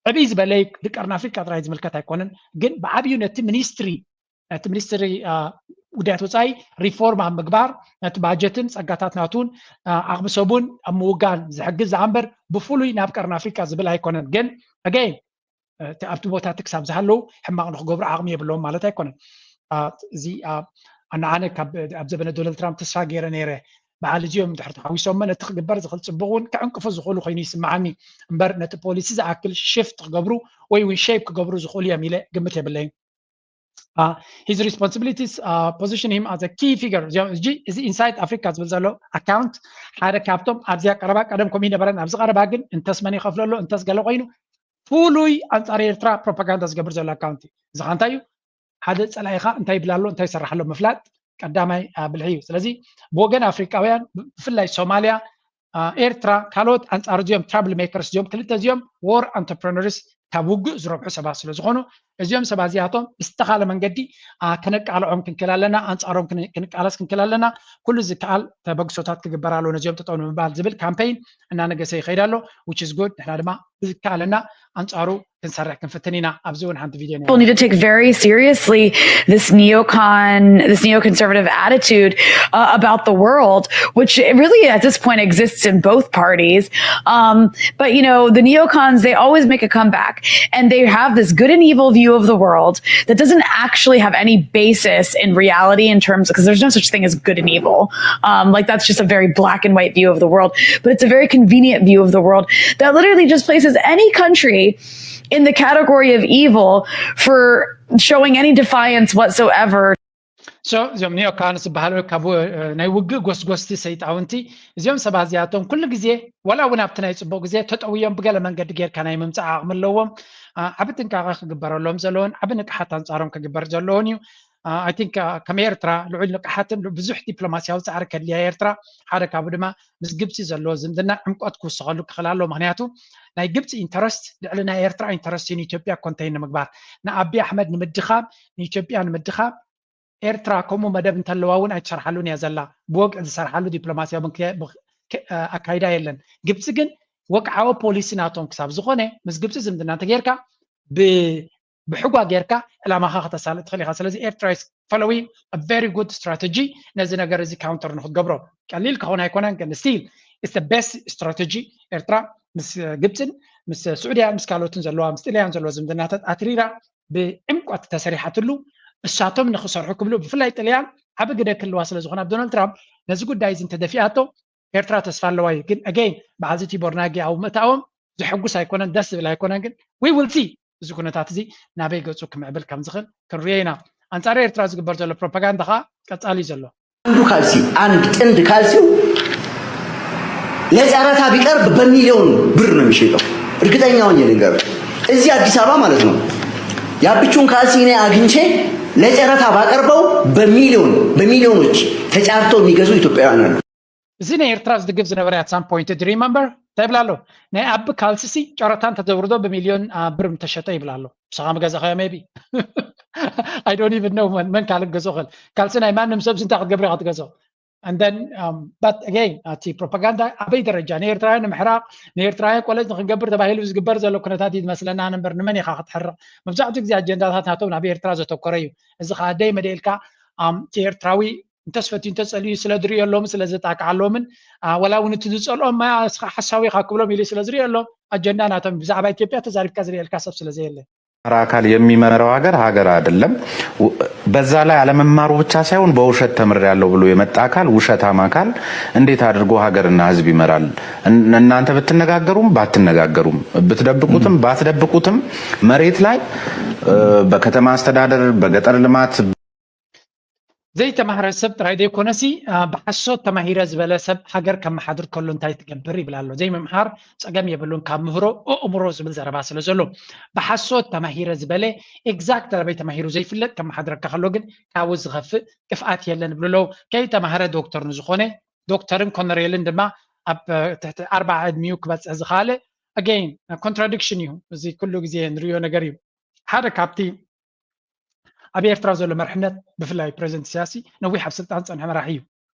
ዕብይ ዝበለ ቀርኒ ኣፍሪካ ጥራይ ዝምልከት ኣይኮነን፣ ግን ብዓብዩ ነቲ ሚኒስትሪ ነቲ ሚኒስትሪ ጉዳያት ወፃኢ ሪፎርም ኣብ ምግባር ነቲ ባጀትን ፀጋታት ናቱን ዓቕሚ ሰቡን ኣብ ምውጋን ዝሕግዝ ዝኣምበር ብፍሉይ ናብ ቀርኒ ኣፍሪካ ዝብል ኣይኮነን። ግን ኣገይን ኣብቲ ቦታ እቲ ክሳብ ዝሃለዉ ሕማቕ ንክገብሩ ዓቕሚ የብለዎም ማለት ኣይኮነን። እዚ ኣነዓነ ኣብ ዘበነ ዶናልድ ትራምፕ ተስፋ ገይረ ነይረ። በዓል እዚኦም ድሕር ተሓዊሶም ነቲ ክግበር ዝኽእል ፅቡቕ እውን ክዕንቅፉ ዝኽእሉ ኮይኑ ይስምዓኒ እምበር ነቲ ፖሊሲ ዝኣክል ሽፍት ክገብሩ ወይ እውን ሼፕ ክገብሩ ዝኽእሉ እዮም ኢለ ግምት የብለይን። His responsibilities position him as a key figure. እዚ ኢንሳይት ኣፍሪካ ዝብል ዘሎ ኣካውንት ሓደ ካብቶም ኣብዚኣ ቀረባ ቀደም ከምኡ ይነበረን ኣብዚ ቀረባ ግን እንተስ መን ይኸፍለሎ እንተስ ገለ ኮይኑ ፍሉይ ኣንፃር ኤርትራ ፕሮፓጋንዳ ዝገብር ዘሎ ኣካውንት እዩ። እዚ ኸ እንታይ እዩ? ሓደ ፀላኢኻ እንታይ ይብል ኣሎ እንታይ ይሰርሕ ኣሎ ምፍላጥ ቀዳማይ ብልሒ እዩ። ስለዚ ብወገን ኣፍሪካውያን ብፍላይ ሶማልያ ኤርትራ ካልኦት ኣንፃር እዚኦም ትራብል ሜከርስ እዚኦም ክልተ እዚኦም ዎር ኣንተርፕረነርስ ካብ ውግእ ዝረብሑ ሰባት ስለ ዝኾኑ እዚኦም ሰባት እዚኣቶም ብዝተኻለ መንገዲ ከነቃልዖም ክንክእል ኣለና፣ ኣንፃሮም ክንቃለስ ክንክእል ኣለና። ኩሉ ዝከኣል ተበግሶታት ክግበር ኣለዎ ነዚኦም ጠጠው ንምባል ዝብል ካምፔይን እናነገሰ ይኸይድ ኣሎ። Which is good። ንሕና ድማ ብዝከኣለና ኣንፃሩ ክንሰርሕ ክንፍትን ኢና። ኣብዚ እውን ሓንቲ ቪድዮ people need to take very seriously this neocon, this neoconservative attitude uh, about the world, which really at this point exists in both parties. Um, but you know, the neocons, they always make a comeback and they have this good and evil view of the world that doesn't actually have any basis in reality in terms because there's no such thing as good and evil. Um, like that's just a very black and white view of the world, but it's a very convenient view of the world that literally just places any country in the category of evil for showing any defiance whatsoever. እዚኦም ኒዮካንስ ዝበሃሉ ካብ ናይ ውግእ ጎስጎስቲ ሰይጣውንቲ፣ እዚኦም ሰባት እዚኣቶም ኩሉ ግዜ ዋላ እውን ኣብቲ ናይ ፅቡቅ ግዜ ተጠውዮም ብገለ መንገዲ ጌርካ ናይ ምምፃእ ዓቕሚ ኣለዎም። ዓቢ ጥንቃቐ ክግበረሎም ዘለዎን ዓቢ ንቅሓት ኣንፃሮም ክግበር ዘለዎን እዩ። ኣይ ቲንክ ከም ኤርትራ ልዑል ንቅሓትን ብዙሕ ዲፕሎማሲያዊ ፃዕሪ ከድልያ ኤርትራ ሓደ ካብኡ ድማ ምስ ግብፂ ዘለዎ ዝምድና ዕምቆት ክውስኸሉ ክኽእል ኣሎ። ምክንያቱ ናይ ግብፂ ኢንተረስት ልዕሊ ናይ ኤርትራ ኢንተረስት እዩ ንኢትዮጵያ ኮንተይን ንምግባር፣ ንኣቢ ኣሕመድ ንምድኻም፣ ንኢትዮጵያ ንምድኻም ኤርትራ ከምኡ መደብ እንተለዋ እውን ኣይትሰርሓሉን እያ ዘላ። ብወግዒ ዝሰርሓሉ ዲፕሎማሲያዊ ኣካይዳ የለን። ግብፂ ግን ወግዓዊ ፖሊሲ ናቶም ክሳብ ዝኾነ ምስ ግብፂ ዝምድና እንተጌርካ ብሕጓ ጌርካ ዕላማኻ ከተሳልጥ ትኽእል ኢኻ። ስለዚ ኤርትራ ፈለዊ ቨሪ ጉድ ስትራተጂ ነዚ ነገር እዚ ካውንተር ንክትገብሮ ቀሊል ክኸውን ኣይኮነን፣ ግን ስቲል ኢትስ ቤስት ስትራተጂ። ኤርትራ ምስ ግብፅን ምስ ስዑድያን ምስ ካልኦትን ዘለዋ ምስ ጥልያን ዘለዎ ዝምድናታት ኣትሪራ ብዕምቆት ተሰሪሓትሉ እሳቶም ንክሰርሑ ክብሉ ብፍላይ ጥልያን ዓቢ ግደ ክህልዋ ስለ ዝኾነ ኣብ ዶናልድ ትራምፕ ነዚ ጉዳይ እዚ እንተደፊኣቶ ኤርትራ ተስፋ ኣለዋ እዩ። ግን ኣገይን ብዓዚ ቲቦር ናጊ ኣብ ምእታዎም ዘሐጉስ ኣይኮነን፣ ደስ ዝብል ኣይኮነን። ግን ዊ ዊል ሲ እዚ ኩነታት እዚ ናበይ ገፁ ክምዕብል ከም ዝኽእል ክንሪኦ ኢና። ኣንፃር ኤርትራ ዝግበር ዘሎ ፕሮፓጋንዳ ከዓ ቀፃሊ እዩ ዘሎ። አንዱ ካልሲ አንድ ጥንድ ካልሲው ለጨረታ ቢቀርብ በሚሊዮን ብር ነው የሚሸጠው። እርግጠኛ ሆኜ ልንገር፣ እዚህ አዲስ አበባ ማለት ነው። የአብቹን ካልሲ እኔ አግኝቼ ለጨረታ ባቀርበው በሚሊዮን በሚሊዮኖች ተጫርተው የሚገዙ ኢትዮጵያውያን አሉ። እዚ ናይ ኤርትራ ዝድግፍ ዝነበረ at some point do you remember እንታይ ይብል ኣሎ? ናይ ኣቢ ካልሲሲ ጨረታ እንተተውርዶ ብሚልዮን ብር ምተሸጠ ይብል ኣሎ። ንስኻ ምገዛኻዮ maybe I don't even know መን ካልእ ክገዝኦ ክእል። ካልሲ ናይ ማንም ሰብሲ እንታይ ክትገብር ኢኻ ትገዝኦ? And then but again እቲ ፕሮፓጋንዳ ኣበይ ደረጃ ንኤርትራውያን ንምሕራቕ ንኤርትራውያን ቆለጭ ንክንገብር ተባሂሉ ዝግበር ዘሎ ኩነታት እዩ ዝመስለና እምበር ንመን ኢኻ ክትሕርቕ? መብዛሕትኡ ግዜ ኣጀንዳታት ናቶም ናብ ኤርትራ ዘተኮረ እዩ። እዚ ከዓ ደይ መደ ኢልካ እቲ ኤርትራዊ እንተስፈትዩ እንተፀልዩ ስለ ዝርእየሎምን ስለ ዘጣቅዓሎምን ዋላ እውን እቲ ዝፀልኦም ማያ እስኻ ሓሳዊ ኢኻ ክብሎም ኢሉ ስለ ዝርእየሎም ኣጀንዳ ናቶም ብዛዕባ ኢትዮጵያ ተዛሪብካ ዝርእየልካ ሰብ ስለ ዘየለ። አካል የሚመራው ሀገር ሀገር አይደለም። በዛ ላይ አለመማሩ ብቻ ሳይሆን በውሸት ተምሬያለሁ ብሎ የመጣ አካል ውሸታም አካል እንዴት አድርጎ ሀገርና ህዝብ ይመራል? እናንተ ብትነጋገሩም ባትነጋገሩም ብትደብቁትም ባትደብቁትም መሬት ላይ በከተማ አስተዳደር በገጠር ልማት ዘይተማህረ ሰብ ጥራይ ዘይኮነሲ ብሓሶት ተማሂረ ዝበለ ሰብ ሃገር ከመሓድር ከሎ እንታይ ትገብር ይብል ኣሎ። ዘይምምሃር ፀገም የብሉን ካብ ምህሮ ኣእምሮ ዝብል ዘረባ ስለ ዘሎ ብሓሶት ተማሂረ ዝበለ exact ኣበይ ተማሂሩ ዘይፍለጥ ከመሓድረካ ከሎ ግን ካብኡ ዝኸፍእ ክፍኣት የለን ይብሉ ኣለዉ። ከይተማህረ ዶክተር ንዝኾነ ዶክተርን ኮነሬልን ድማ ኣብ ትሕቲ ኣርባዓ ዕድሚኡ ክበፅሕ ዝኸኣለ again contradiction እዩ። እዚ ኩሉ ግዜ ንሪኦ ነገር እዩ። ሓደ ካብቲ ኣብ ኤርትራ ዘሎ መርሕነት ብፍላይ ፕረዚደንት ኢሳያስ ነዊሕ ኣብ ስልጣን ዝጸንሐ መራሒ እዩ።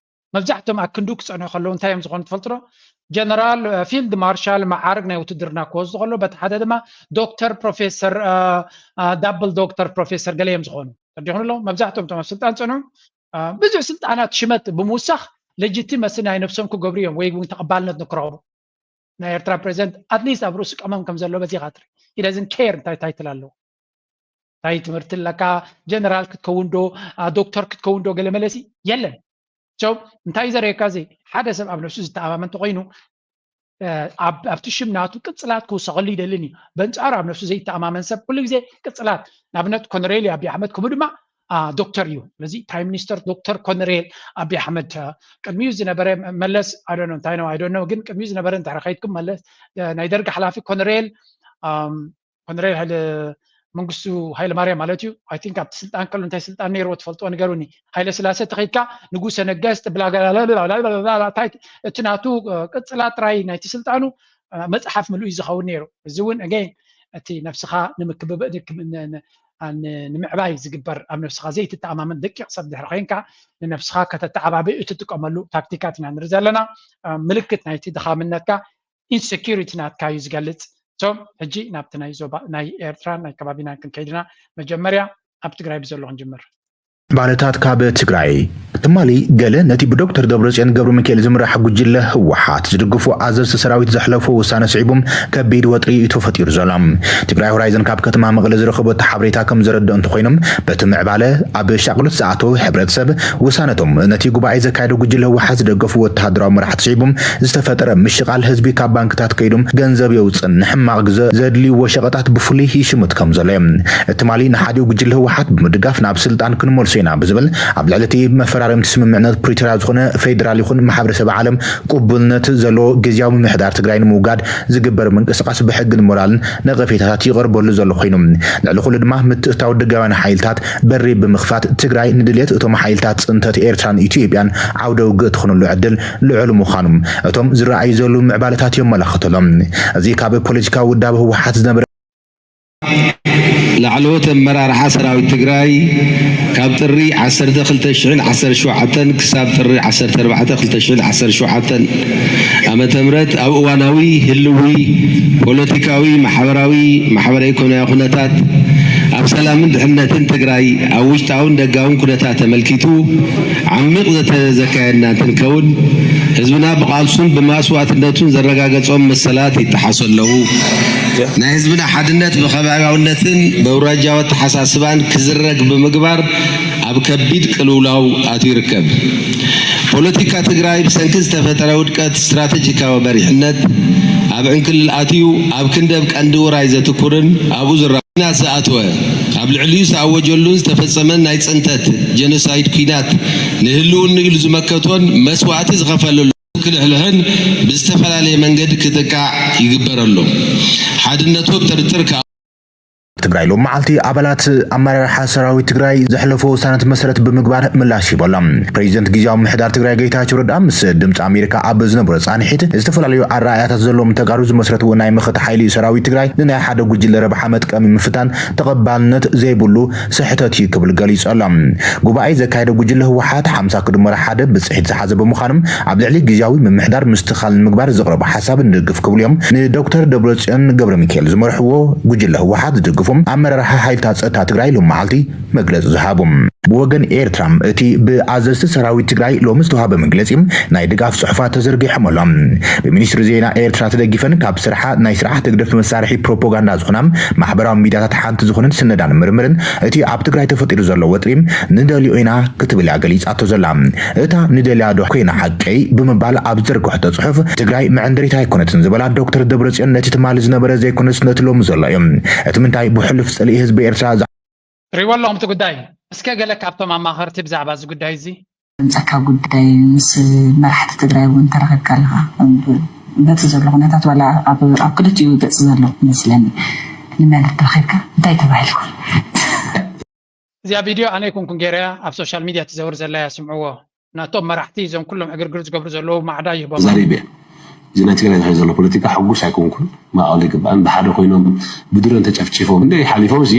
መብዛሕትኦም ኣብ ክንዱ ክጸንሑ ከለዉ እንታይ እዮም ዝኾኑ ትፈልጡ ዶ? ጀነራል፣ ፊልድ ማርሻል መዓርግ ናይ ውትድርና ክወስዱ ከለዉ በቲ ሓደ ድማ ዶክተር፣ ፕሮፌሰር፣ ዳብል ዶክተር፣ ፕሮፌሰር ገለ እዮም ዝኾኑ። ተረዲኹም ኣለዉ? መብዛሕትኦም እቶም ኣብ ስልጣን ዝጸንሑ ብዙሕ ስልጣናት ሽመት ብምውሳኽ ሌጂቲመሲ ናይ ነብሶም ክገብሩ እዮም ወይ እውን ተቐባልነት ንክረኽቡ። ናይ ኤርትራ ፕሬዚደንት ኣትሊስት ኣብ ርእሱ ቀመም ከም ዘሎ በዚኻ ትርኢ። He doesn't care እንታይ ታይትል ኣለዎ። እንታይ ትምህርቲ ኣለካ፣ ጀነራል ክትከውን ዶ ዶክተር ክትከውን ዶ ገለ መለሲ የለን። So እንታይ ዘርእየካ እዚ ሓደ ሰብ ኣብ ነብሱ ዝተኣማመን ተኮይኑ ኣብቲ ሽም ናቱ ቅጽላት ክውሰኸሉ ይደልን እዩ። በንጻሩ ኣብ ነብሱ ዘይተኣማመን ሰብ ኩሉ ግዜ ቅጽላት ንኣብነት ኮነሬል እዩ ኣቢ ኣሕመድ ከምኡ ድማ ዶክተር እዩ። ስለዚ ፕራይም ሚኒስተር ዶክተር ኮነሬል ኣቢ ኣሕመድ ቅድሚኡ ዝነበረ መለስ ኣዶኖ እንታይ ነው ኣይዶኖ ግን ቅድሚኡ ዝነበረ እንድሕር ከይድኩም መለስ ናይ ደርግ ሓላፊ ኮነሬል ኮነሬል ሃይለ መንግስቱ ሃይለ ማርያም ማለት እዩ። I think ኣብቲ ስልጣን ከሎ እንታይ ስልጣን ነይርዎ ትፈልጥዎ ንገሩኒ። ሃይለ ስላሴ ተኸይድካ ንጉሰ ነገስት ብላጋላላላላላላላላ እቲ ናቱ ቅጽላ ጥራይ ናይቲ ስልጣኑ መጽሓፍ ምሉእ እዩ ዝኸውን ነይሩ። እዚ እውን again እቲ ነብስኻ ንምክብብ ንምዕባይ ዝግበር ኣብ ነብስኻ ዘይትተኣማመን ደቂቕ ሰብ ድሕሪ ኮይንካ ንነብስኻ ከተተዓባብእ እትጥቀመሉ ታክቲካት ኢና ንርኢ ዘለና። ምልክት ናይቲ ድኻምነትካ ኢንሴኪሪቲ ናትካ እዩ ዝገልፅ። ሶ ሕጂ ናብቲ ናይ ዞባ ናይ ኤርትራን ናይ ከባቢናን ክንከይድና መጀመርያ ኣብ ትግራይ ብዘሎ ክንጅምር። ባለታት ካብ ትግራይ ትማሊ ገለ ነቲ ብዶክተር ደብረጽዮን ገብረ ሚካኤል ዝምራሕ ጉጅለ ህወሓት ዝድግፉ ኣዘዝቲ ሰራዊት ዘሕለፎ ውሳነ ስዒቡ ከቢድ ወጥሪ እዩ ተፈጢሩ ዘሎ። ትግራይ ሆራይዘን ካብ ከተማ መቐለ ዝረኸበቶ ሓበሬታ ከም ዘረድኦ እንተኾይኖም፣ በቲ ምዕባለ ኣብ ሻቕሎት ዝኣተወ ሕብረተሰብ ውሳነቶም ነቲ ጉባኤ ዘካየደ ጉጅለ ህወሓት ዝደገፉ ወተሃደራዊ መራሕቲ ስዒቡ ዝተፈጠረ ምሽቓል ህዝቢ ካብ ባንክታት ከይዶም ገንዘብ የውፅን ንሕማቕ ግዘ ዘድልይዎ ሸቐጣት ብፍሉይ ይሽምት ከም ዘሎ እዮም። ትማሊ ንሓዲኡ ጉጅለ ህወሓት ብምድጋፍ ናብ ስልጣን ክንመልሶ ኢና ብዝብል ኣብ ልዕሊ እቲ መፈራረምቲ ስምምዕነት ፕሪቶርያ ዝኾነ ፌዴራል ይኹን ማሕበረሰብ ዓለም ቅቡልነት ዘለዎ ግዝያዊ ምምሕዳር ትግራይ ንምውጋድ ዝግበር ምንቅስቃስ ብሕግን ሞራልን ነቐፌታታት ይቐርበሉ ዘሎ ኮይኑ፣ ልዕሊ ኩሉ ድማ ምትእትታው ደጋውያን ሓይልታት በሪ ብምኽፋት ትግራይ ንድልየት እቶም ሓይልታት ፅንተት ኤርትራን ኢትዮጵያን ዓውደ ውግእ ትኾነሉ ዕድል ልዑል ምዃኑ እቶም ዝረኣዩ ዘለዉ ምዕባለታት የመላኽቱ ኣሎ። እዚ ካብ ፖለቲካዊ ውዳበ ህወሓት ዝነበረ ላዕለዎት ኣመራርሓ ሰራዊት ትግራይ ካብ ጥሪ ዓሰርተ ክልተ ሽሕን ዓሰርተ ሸውዓተን ክሳብ ጥሪ ዓሰርተ ኣርባዕተ ክልተ ሽሕን ዓሰርተ ሸውዓተን ዓመተ ምህረት ኣብ እዋናዊ ህልዊ ፖለቲካዊ፣ ማሕበራዊ፣ ማሕበረ ኢኮኖሚያዊ ኩነታት፣ ኣብ ሰላምን ድሕነትን ትግራይ፣ ኣብ ውሽጣውን ደጋውን ኩነታት ተመልኪቱ ዓሚቕ ዘተ ዘካየድና እንትንከውን፣ ህዝብና ብቓልሱን ብመስዋእትነቱን ዘረጋገጾም መሰላት ይጠሓሱ ኣለዉ። ናይ ህዝብና ሓድነት ብኸባቢያውነትን በውራጃዊ ኣተሓሳስባን ክዝረግ ብምግባር ኣብ ከቢድ ቅልውላው ኣትዩ ይርከብ። ፖለቲካ ትግራይ ብሰንኪ ዝተፈጠረ ውድቀት ስትራተጂካዊ መሪሕነት ኣብ ዕንክልል ኣትዩ ኣብ ክንዲ ኣብ ቀንዲ ውራይ ዘትኩርን ኣብኡ ዝራ ኩናት ዝኣተወ ኣብ ልዕሊኡ ዝተኣወጀሉን ዝተፈጸመን ናይ ጽንተት ጀኖሳይድ ኩናት ንህልውንኡ ኢሉ ዝመከቶን መስዋእቲ ዝኸፈለሉ ክልሕልሕን ብዝተፈላለየ መንገዲ ክጥቃዕ ይግበር ኣሎ። ሓድነቱ ኣብ ጥርጥር ከኣ ትግራይ ሎም መዓልቲ ኣባላት ኣመራርሓ ሰራዊት ትግራይ ዘሕለፎ ውሳነት መሰረት ብምግባር ምላሽ ሂቡ ኣሎ። ፕሬዚደንት ግዝያዊ ምምሕዳር ትግራይ ጌታቸው ረዳ ምስ ድምፂ ኣሜሪካ ኣብ ዝነበሮ ፃንሒት ዝተፈላለዩ ኣረኣእያታት ዘለዎም ተጋሩ ዝመስረትዎ ናይ መኸተ ሓይሊ ሰራዊት ትግራይ ንናይ ሓደ ጉጅለ ረብሓ መጥቀሚ ምፍታን ተቐባልነት ዘይብሉ ስሕተት እዩ ክብል ገሊጹ ኣሎ። ጉባኤ ዘካየደ ጉጅለ ህወሓት ሓምሳ ክድመር ሓደ ብፅሒት ዝሓዘ ብምዃኑ ኣብ ልዕሊ ግዝያዊ ምምሕዳር ምስትኻል ንምግባር ዘቕረቦ ሓሳብ ንድግፍ ክብሉ እዮም ንዶክተር ደብረፅዮን ገብረ ሚካኤል ዝመርሕዎ ጉጅለ ህወሓት ዝድግፉ ኣመራርሓ ሓይልታት ፀጥታ ትግራይ ሎም መዓልቲ መግለፂ ዝሃቡ። ብወገን ኤርትራ እቲ ብኣዘዝቲ ሰራዊት ትግራይ ሎሚ ዝተዋሃበ መግለፂ ናይ ድጋፍ ፅሑፋት ተዘርጊሖም ኣሎ። ብሚኒስትሪ ዜና ኤርትራ ተደጊፈን ካብ ስርሓ ናይ ስርዓት ህግደፍ መሳርሒ ፕሮፓጋንዳ ዝኾና ማሕበራዊ ሚድያታት ሓንቲ ዝኾነት ስነዳን ምርምርን እቲ ኣብ ትግራይ ተፈጢሩ ዘሎ ወጥሪ ንደልዮ ኢና ክትብል እያ ገሊፃቶ ዘላ። እታ ንደልያ ዶ ኮይና ሓቀይ ብምባል ኣብ ዘርግሖቶ ፅሑፍ ትግራይ መዐንደሪት ኣይኮነትን ዝበላ ዶክተር ደብረፅዮን ነቲ ትማሊ ዝነበረ ዘይኮነስ ነቲ ሎሚ ዘሎ እዩ። እቲ ምንታይ ብሕሉፍ ፅልኢ ህዝቢ ኤርትራ ሪዎ ኣለኹም እቲ ጉዳይ። እስከ ገለ ካብቶም ኣማኸርቲ ብዛዕባ እዚ ጉዳይ እዚ ዘምፀካ ጉዳይ ምስ መራሕቲ ትግራይ እውን ተረኺብካ ኣለኻ። በቲ ዘሎ ኩነታት ዋላ ኣብ ኣብ ክልቲኡ ገፅ ዘሎ መስለኒ ንመን ረኺብካ እንታይ ተባሂልኩም? እዚኣ ቪድዮ ኣነ ኣይኮንኩን ገይረያ ኣብ ሶሻል ሚድያ ትዘውር ዘላ እያ ስምዕዎ። ናቶም መራሕቲ እዞም ኩሎም ዕግርግር ዝገብሩ ዘለዉ ማዕዳ ይህቦም። ተዛሪበ እየ። እዚ ናይ ትግራይ ዝሕዞ ዘሎ ፖለቲካ ሕጉስ ኣይኮንኩን። ማእቐል ይግባእን ብሓደ ኮይኖም ብድሮን ተጨፍጪፎም እንደ ሓሊፎም ሲ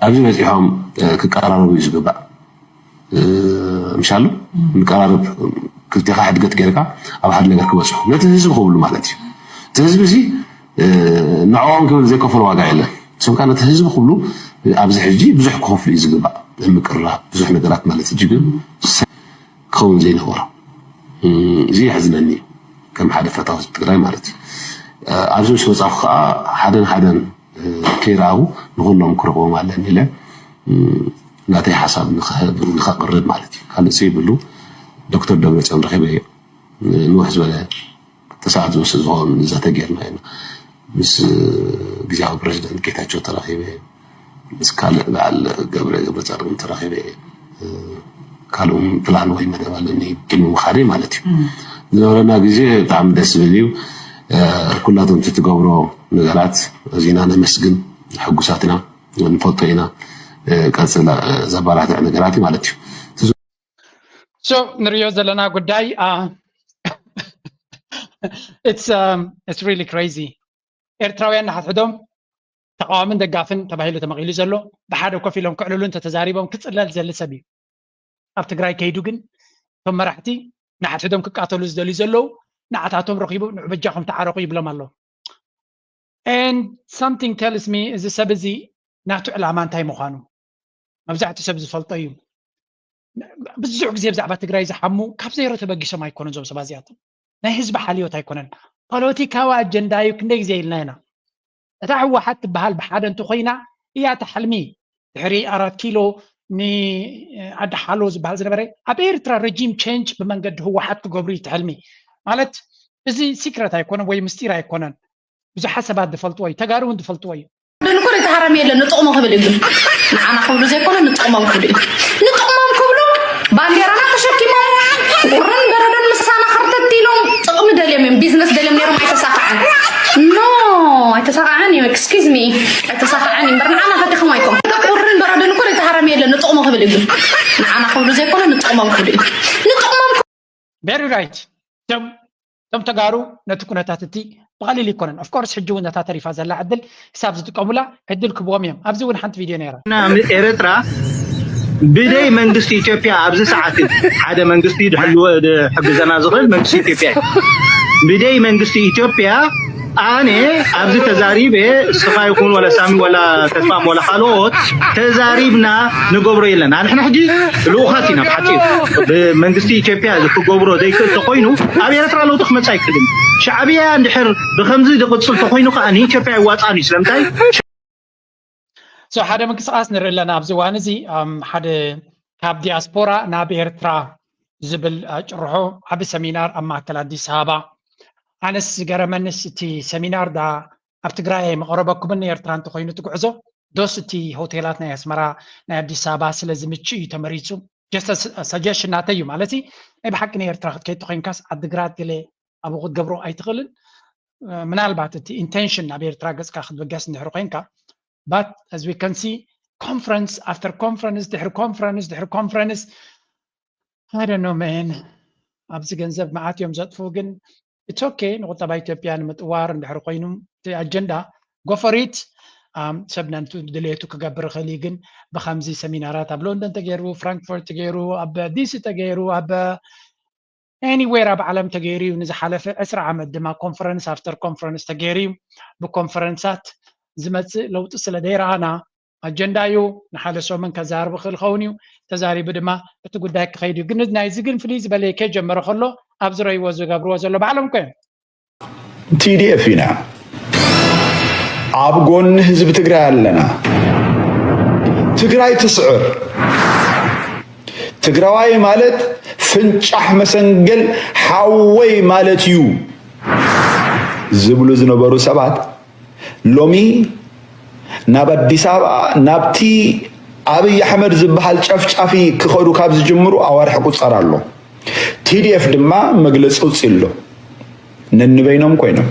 ኣብዚ በፂሖም ክቀራረቡ እዩ ዝግባእ። ምሻሉ ንቀራረብ ክልቴኻ ሕድገት ጌርካ ኣብ ሓደ ነገር ክበፅሑ ነቲ ህዝቢ ክብሉ ማለት እዩ። እቲ ህዝቢ እዚ ንዕኦም ክብል ዘይከፈሎ ዋጋ የለን። ስምካ ነቲ ህዝቢ ክብሉ ኣብዚ ሕጂ ብዙሕ ክኸፍሉ እዩ ዝግባእ። ምቅርራብ ብዙሕ ነገራት ማለት ሕጂ ግን ክኸውን ዘይነበሮ እዚ የሕዝነኒ ከም ሓደ ፈታዊ ህዝቢ ትግራይ ማለት እዩ። ኣብዚ ምስ መፃኹ ከዓ ሓደን ሓደን ከይረኣኹ ንኩሎም ክረኽቦም ኣለኒ ኢለ ናተይ ሓሳብ ንክህብ ንከቅርብ ማለት እዩ። ካልእ ዘይብሉ ዶክተር ደብረፅዮን ረኺበዮ ንውሕ ዝበለ ክልተ ሰዓት ዝወስድ ዝኸውን ዘተ ጌርና ኢና። ምስ ግዝያዊ ፕረዚደንት ጌታቸው ተራኺበ፣ ምስ ካልእ በዓል ገብረ ገብረፃድቅን ተራኺበ። ካልእ እውን ፕላን ወይ መደብ ኣለኒ ቅድሚ ምኻደይ ማለት እዩ። ዝነበረና ግዜ ብጣዕሚ ደስ ዝብል እዩ። ኩላቶም እቲ ትገብሮ ነገራት ኣዚና ነመስግን፣ ሕጉሳት ኢና፣ ንፈልጦ ኢና። ቀፅል ዘባላትዕ ነገራት እዩ ማለት እዩ። So ንሪኦ ዘለና ጉዳይ it's really crazy። ኤርትራውያን ንሓድሕዶም ተቃዋምን ደጋፍን ተባሂሉ ተመቒሉ ዘሎ ብሓደ ኮፍ ኢሎም ክዕልሉ እንተተዛሪቦም ክፅለል ዘሊ ሰብ እዩ። ኣብ ትግራይ ከይዱ ግን እቶም መራሕቲ ንሓድሕዶም ክቃተሉ ዝደልዩ ዘለዉ ንዓታቶም ረኺቡ ንዑ በጃኹም ተዓረቑ ይብሎም ኣሎ። And something tells me እዚ ሰብ እዚ ናቱ ዕላማ እንታይ ምዃኑ መብዛሕትኡ ሰብ ዝፈልጦ እዩ። ብዙሕ ግዜ ብዛዕባ ትግራይ ዝሓሙ ካብ ዜሮ ተበጊሶም ኣይኮኑን። እዞም ሰባት እዚኣቶም ናይ ህዝቢ ሓልዮት ኣይኮነን፣ ፖለቲካዊ ኣጀንዳ እዩ። ክንደይ ግዜ ኢልና ኢና፣ እታ ህወሓት ትበሃል ብሓደ እንተኮይና እያ እቲ ሕልሚ። ድሕሪ ኣራት ኪሎ ንዓዲ ሓሎ ዝበሃል ዝነበረ ኣብ ኤርትራ ረጂም ቼንጅ ብመንገዲ ህወሓት ክገብሩ እዩ እቲ ሕልሚ። ማለት እዚ ሲክረት ኣይኮነን ወይ ምስጢር ኣይኮነን። ብዙሓት ሰባት ዝፈልጥዎ እዩ፣ ተጋሩ እውን ዝፈልጥዎ እዩ። ደንኮር የተሃረመ የለን። ንጥቕሙ ክብል እዩ። ንዓና ክብሉ ዘይኮነ ንጥቕሞም ክብሉ እዩ። ንጥቕሞም ክብሉ ባንዴራና ተሸኪሞም ቁርን በረዶን ምሳና ከርተት ኢሎም ጥቕሚ ደልዮም እዮም። ቢዝነስ ደልዮም ነይሮም ኣይተሳካዐን። ኖ ኣይተሳካዐን እዩ። ኤክስኪዝ ሚ ኣይተሳካዐን እዩ። እምበር ንዓና ፈቲኹም ኣይኮም። ቁርን በረዶን እኮ የተሃረመ የለን። ንጥቕሙ ክብል እዩ። ንዓና ክብሉ ዘይኮነ ንጥቕሞም ክብሉ እዩ። ንጥቕሞም ቨሪ ራይት። እቶም እቶም ተጋሩ ነቲ ኩነታት እቲ ብቐሊል ይኮነን። ኦፍኮርስ ሕጂ እውን ነታ ተሪፋ ዘላ ዕድል ክሳብ ዝጥቀሙላ ዕድል ክብዎም እዮም። ኣብዚ እውን ሓንቲ ቪድዮ ነይራ። እና ኤርትራ ብደይ መንግስቲ ኢትዮጵያ ኣብዚ ሰዓት ሓደ መንግስቲ ድሕልዎ ድሕግዘና ዝኽእል መንግስቲ ኢትዮጵያ እዩ። ብደይ መንግስቲ ኢትዮጵያ ኣነ ኣብዚ ተዛሪበ ስኻ ይኹን ወላ ሳሚ ወላ ተስፋም ወላ ካልኦት ተዛሪብና ንገብሮ የለን። ኣንሕና ሕጂ ልኡኻት ኢና ብሓፂሩ ብመንግስቲ ኢትዮጵያ ክገብሮ ዘይክእል ተኮይኑ ኣብ ኤርትራ ለውጢ ክመፅእ ኣይክእልን። ሻዕብያ እንድሕር ብከምዚ ዝቕፅል ተኮይኑ ከዓ ንኢትዮጵያ ይዋፃን እዩ። ስለምንታይ ሶ ሓደ ምንቅስቃስ ንርኢ ኣለና ኣብዚ እዋን እዚ። ኣም፣ ሓደ ካብ ዲያስፖራ ናብ ኤርትራ ዝብል አ፣ ጭርሖ ዓቢ ሰሚናር ኣብ ማእከል ኣዲስ ኣበባ። ኣነስ ዝገረመንስ እቲ ሰሚናር ዳ ኣብ ትግራይ ኣይመቐረበኩምን፣ ኤርትራ እንተኮይኑ እቲ ጉዕዞ ዶስ እቲ ሆቴላት ናይ ኣስመራ ናይ ኣዲስ ኣበባ ስለ ዝምችእ እዩ ተመሪጹ። ጀስት ሰጀሽን ናተይ እዩ ማለት እዩ። ናይ ብሓቂ ናይ ኤርትራ ክትከይድ ተኮይንካስ ዓድግራት ገለ ኣብኡ ክትገብሮ ኣይትኽእልን። እ፣ ምናልባት እቲ ኢንቴንሽን ናብ ኤርትራ ገጽካ ክትብገስ እንድሕር ኮይንካ but as we can see conference after conference ድሕሪ ኮንፈረንስ ድሕሪ ኮንፈረንስ I don't know man ኣብዚ ገንዘብ መዓት እዮም ዘጥፉ ግን it's okay ንቁጠባ ኢትዮጵያ ንምጥዋር እንድሕር ኮይኑ እቲ ኣጀንዳ go for it ኣም፣ ሰብ ነንቱ ድሌቱ ክገብር ይኽእል እዩ ግን ብከምዚ ሰሚናራት ኣብ ሎንደን ተገይሩ ፍራንክፈርት ተገይሩ ኣብ ዲሲ ተገይሩ ኣብ anywhere ኣብ ዓለም ተገይሩ እዩ ንዝሓለፈ ዕስራ ዓመት ድማ ኮንፈረንስ ኣፍተር ኮንፈረንስ ተገይሩ እዩ ብኮንፈረንሳት ዝመፅእ ለውጢ ስለ ዘይረኣና ኣጀንዳ እዩ ንሓደ ሰሙን ከዛርብ ይኽእል ኸውን እዩ ተዛሪቡ ድማ እቲ ጉዳይ ክኸይድ እዩ ግን ናይዚ ግን ፍልይ ዝበለ ከጀመረ ከሎ ኣብ ዝረይዎ ዝገብርዎ ዘሎ ባዕሎም እኮ እዮም ቲዲኤፍ ኢና ኣብ ጎኒ ህዝቢ ትግራይ ኣለና ትግራይ ትስዕር ትግራዋይ ማለት ፍንጫሕ መሰንገል ሓወይ ማለት እዩ ዝብሉ ዝነበሩ ሰባት ሎሚ ናብ ኣዲስ ኣበባ ናብቲ ኣብይ ኣሕመድ ዝበሃል ጨፍጫፊ ክኸዱ ካብ ዝጅምሩ ኣዋርሕ ቁፀር ኣሎ። ቲዲኤፍ ድማ መግለፂ ውፅእ ኣሎ። ነንበይኖም ኮይኖም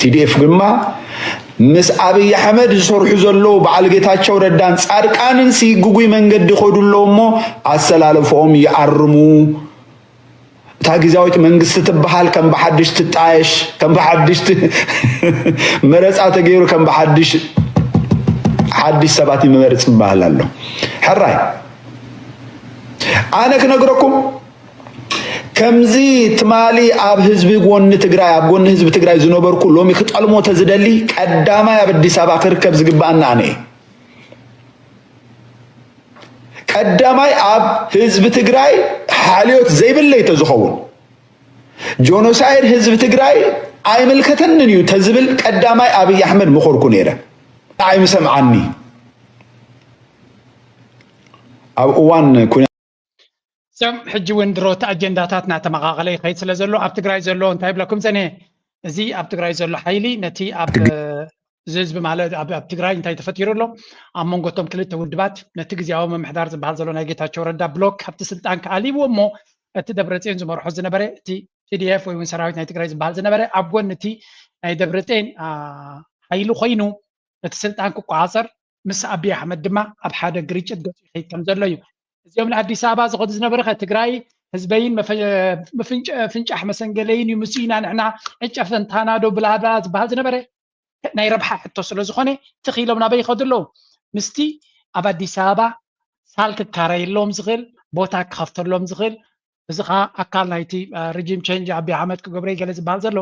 ቲዲኤፍ ድማ ምስ ኣብይ ኣሕመድ ዝሰርሑ ዘለዉ በዓል ጌታቸው ረዳን ፃድቃንን ሲ ግጉይ መንገዲ ይኸዱ ኣለዉ እሞ ኣሰላለፍኦም ይኣርሙ። እታ ግዝያዊት መንግስቲ ትበሃል ከም ብሓድሽ ትጣየሽ ከም ብሓድሽ መረፃ ተገይሩ ከም ብሓድሽ ሓድሽ ሰባት ይመርፅ ይበሃል ኣሎ ሕራይ ኣነ ክነግረኩም ከምዚ ትማሊ ኣብ ህዝቢ ጎኒ ትግራይ ኣብ ጎኒ ህዝቢ ትግራይ ዝነበርኩ ሎሚ ክጠልሞ ተዝደሊ ቀዳማይ ኣብ ኣዲስ ኣበባ ክርከብ ዝግባኣና ኣነ እየ ቀዳማይ ኣብ ህዝቢ ትግራይ ሓልዮት ዘይብለይ ተዝኸውን ጆኖሳይድ ህዝቢ ትግራይ ኣይምልከተንን እዩ ተዝብል ቀዳማይ ኣብይ ኣሕመድ ምኾርኩ ነይረ ኣይምሰምዓኒ ኣብ እዋን ኩና ሰም ሕጂ እውን ድሮት ኣጀንዳታት እናተመቃቀለ ይኸይድ ስለ ዘሎ ኣብ ትግራይ ዘሎ እንታይ ይብለኩም ፀኒሐ እዚ ኣብ ትግራይ ዘሎ ሓይሊ ነቲ ኣብ እዚ ህዝቢ ማለት ኣብ ኣብ ትግራይ እንታይ ተፈጢሩ ኣሎ ኣብ መንጎ እቶም ክልተ ውድባት ነቲ ግዜያዊ ምምሕዳር ዝበሃል ዘሎ ናይ ጌታቸው ረዳ ብሎክ ካብቲ ስልጣን ክኣልይዎ እሞ እቲ ደብረፅዮን ዝመርሖ ዝነበረ እቲ ቲዲኤፍ ወይ እውን ሰራዊት ናይ ትግራይ ዝበሃል ዝነበረ ኣብ ጎኒ እቲ ናይ ደብረፅዮን ሓይሊ ኮይኑ ነቲ ስልጣን ክቆፃፀር ምስ ኣብይ ኣሕመድ ድማ ኣብ ሓደ ግርጭት ገፁ ይኸይድ ከም ዘሎ እዩ እዚኦም ንኣዲስ ኣበባ ዝኸዱ ዝነበረ ከ ትግራይ ህዝበይን ፍንጫሕ መሰንገለይን እዩ ምስ ኢና ንሕና ዕጨ ፈንታና ዶ ብላብላ ዝበሃል ዝነበረ ናይ ረብሓ ሕቶ ስለ ዝኾነ ትኺሎም ናበይ ይኸዱ ኣለዉ ምስቲ ኣብ ኣዲስ ኣበባ ሳል ክካረየሎም ዝኽእል ቦታ ክኸፍተሎም ዝኽእል እዚ ከዓ ኣካል ናይቲ ሪጂም ቸንጅ ኣቢ ኣሕመድ ክገብረ ገለ ዝበሃል ዘሎ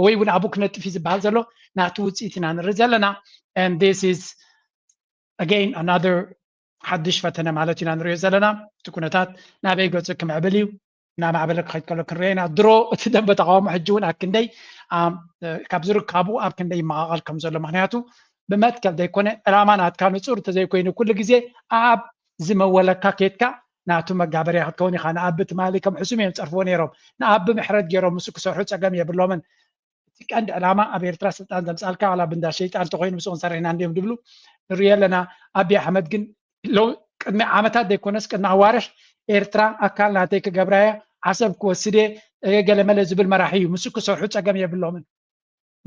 ወይ እውን ኣብኡ ክነጥፍ እዩ ዝበሃል ዘሎ ናቲ ውፅኢት ኢና ንርኢ ዘለና this is again another ሓድሽ ፈተነ ማለት ኢና ንሪኦ ዘለና። እቲ ኩነታት ናበይ ገፁ ክምዕብል እዩ? እናማዕበለ ክኸይድ ከሎ ክንሪኦ ኢና። ድሮ እቲ ደንበ ተቃውሞ ሕጂ እውን ኣብ ክንደይ ካብ ዝርካቡ ኣብ ክንደይ ይመቃቀል ከም ዘሎ፣ ምክንያቱ ብመትከል ዘይኮነ ዕላማ ናትካ ንፁር እንተዘይኮይኑ ኩሉ ግዜ ኣብ ዝመወለካ ኬድካ ናቱ መጋበርያ ክትከውን ኢካ። ንኣብ ትማሊ ከም ሕሱም እዮም ዝፀርፍዎ ነይሮም። ንኣብ ምሕረት ገይሮም ምስ ክሰርሑ ፀገም የብሎምን። እቲ ቀንዲ ዕላማ ኣብ ኤርትራ ስልጣን ዘምፃልካ ዋላ ብንዳ ሸይጣን እንተኮይኑ ምስኡ ክንሰርሕ ኢና እንዲዮም ድብሉ ንሪኦ ኣለና። ኣቢ ኣሕመድ ግን ሎ ቅድሚ ዓመታት ዘይኮነስ ቅድሚ ኣዋርሕ ኤርትራ ኣካል ናተይ ክገብራያ ዓሰብ ክወስድ እየ ገለመለ ዝብል መራሒ እዩ። ምስ ክሰርሑ ፀገም የብሎምን።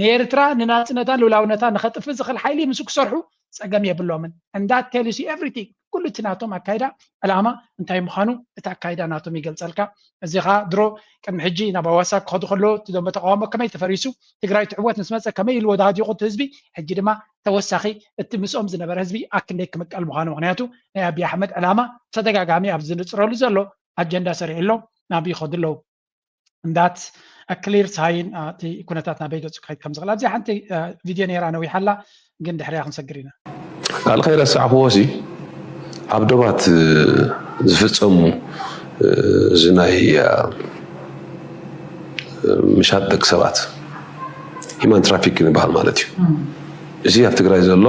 ንኤርትራ ንናፅነታን ልውላውነታ ንኸጥፍእ ዝኽእል ሓይሊ ምስ ክሰርሑ ፀገም የብሎምን። And that tells you everything። ኩሉ እቲ ናቶም ኣካይዳ ዕላማ እንታይ ምዃኑ እቲ ኣካይዳ ናቶም ይገልፀልካ። እዚ ኸዓ ድሮ ቅድሚ ሕጂ ናብ ኣዋሳ ክኸዱ ከለዉ እቲ ደንበ ተቃውሞ ከመይ ተፈሪሱ ትግራይ ትዕወት ምስ መፀ ከመይ ኢሉ ወዳዲቑ እቲ ህዝቢ፣ ሕጂ ድማ ተወሳኺ እቲ ምስኦም ዝነበረ ህዝቢ ኣክንደይ ክምቀል ምዃኑ። ምክንያቱ ናይ ኣቢ ኣሕመድ ዕላማ ተደጋጋሚ ኣብ ዝንፅረሉ ዘሎ ኣጀንዳ ሰሪሑ ኣሎ፣ ናብ ይኸዱ ኣለዉ። And that's a clear sign እቲ ኩነታት ናበይ ገፁ ክኸይድ ከም ዝኽእል። ኣብዚ ሓንቲ ቪድዮ ነይራ ነዊሓላ፣ ግን ድሕሪያ ክንሰግር ኢና። ካልእ ከይረሳዕክዎ ሲ ኣብ ዶባት ዝፍፀሙ እዚ ናይ ምሻጥ ደቂ ሰባት ሂማን ትራፊክ ንበሃል ማለት እዩ። እዚ ኣብ ትግራይ ዘሎ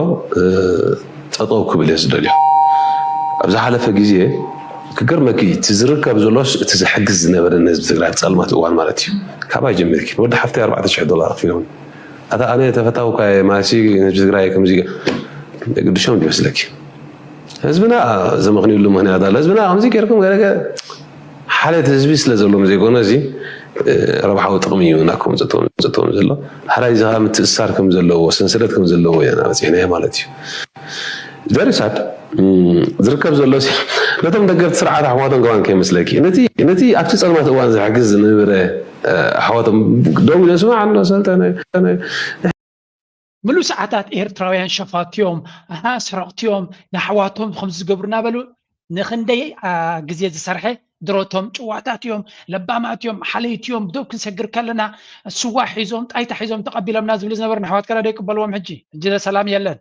ጠጠው ክብል እየ ዝደልዮ። ኣብ ዝሓለፈ ግዜ ክገርመኪ እቲ ዝርከብ ዘሎስ እቲ ዝሕግዝ ዝነበረ ንህዝቢ ትግራይ ኣብ ፀልማት እዋን ማለት እዩ። ካባይ ጀሚርኪ ወዲ ሓፍተይ ኣርባዕተ ሽሕ ዶላር ኣኽፊሎም ኣታ ኣነ ተፈታውካ ማሲ ንህዝቢ ትግራይ ከምዚ ግድሾም ይመስለኪ። ህዝብና ዘመኽንዩሉ ምክንያት ኣሎ። ህዝብና ከምዚ ገይርኩም ገለገ ሓልየት ህዝቢ ስለ ዘሎም ዘይኮነ እዚ ረብሓዊ ጥቕሚ እዩ ናኩም ዘቶም ዘሎ። ሓራይ ዝኻ ምትእሳር ከም ዘለዎ ሰንሰለት ከም ዘለዎ ኢና በፂሕናዮ ማለት እዩ። Very sad። ዝርከብ ዘሎ ነቶም ደገፍቲ ስርዓት ኣሕዋቶም ከማን ከይመስለኪ ነቲ ኣብቲ ፀልማት እዋን ዝሕግዝ ዝነበረ ኣሕዋቶም ደው ኢለ ስማዕ ኣሎ ሰልጠነ ምሉ ሰዓታት ኤርትራውያን ሸፋትዮም፣ ኣሃ ሰረቕትዮም፣ ንኣሕዋቶም ከምዚ ዝገብሩ እናበሉ ንኽንደይ ግዜ ዝሰርሐ ድሮቶም ጭዋታት እዮም፣ ለባማት እዮም፣ ሓለይቲ እዮም፣ ዶብ ክንሰግር ከለና ስዋ ሒዞም ጣይታ ሒዞም ተቐቢሎምና ዝብሉ ዝነበሩ ንኣሕዋት ከላ ዶ ይቅበልዎም? ሕጂ ሕጂ ሰላም የለን።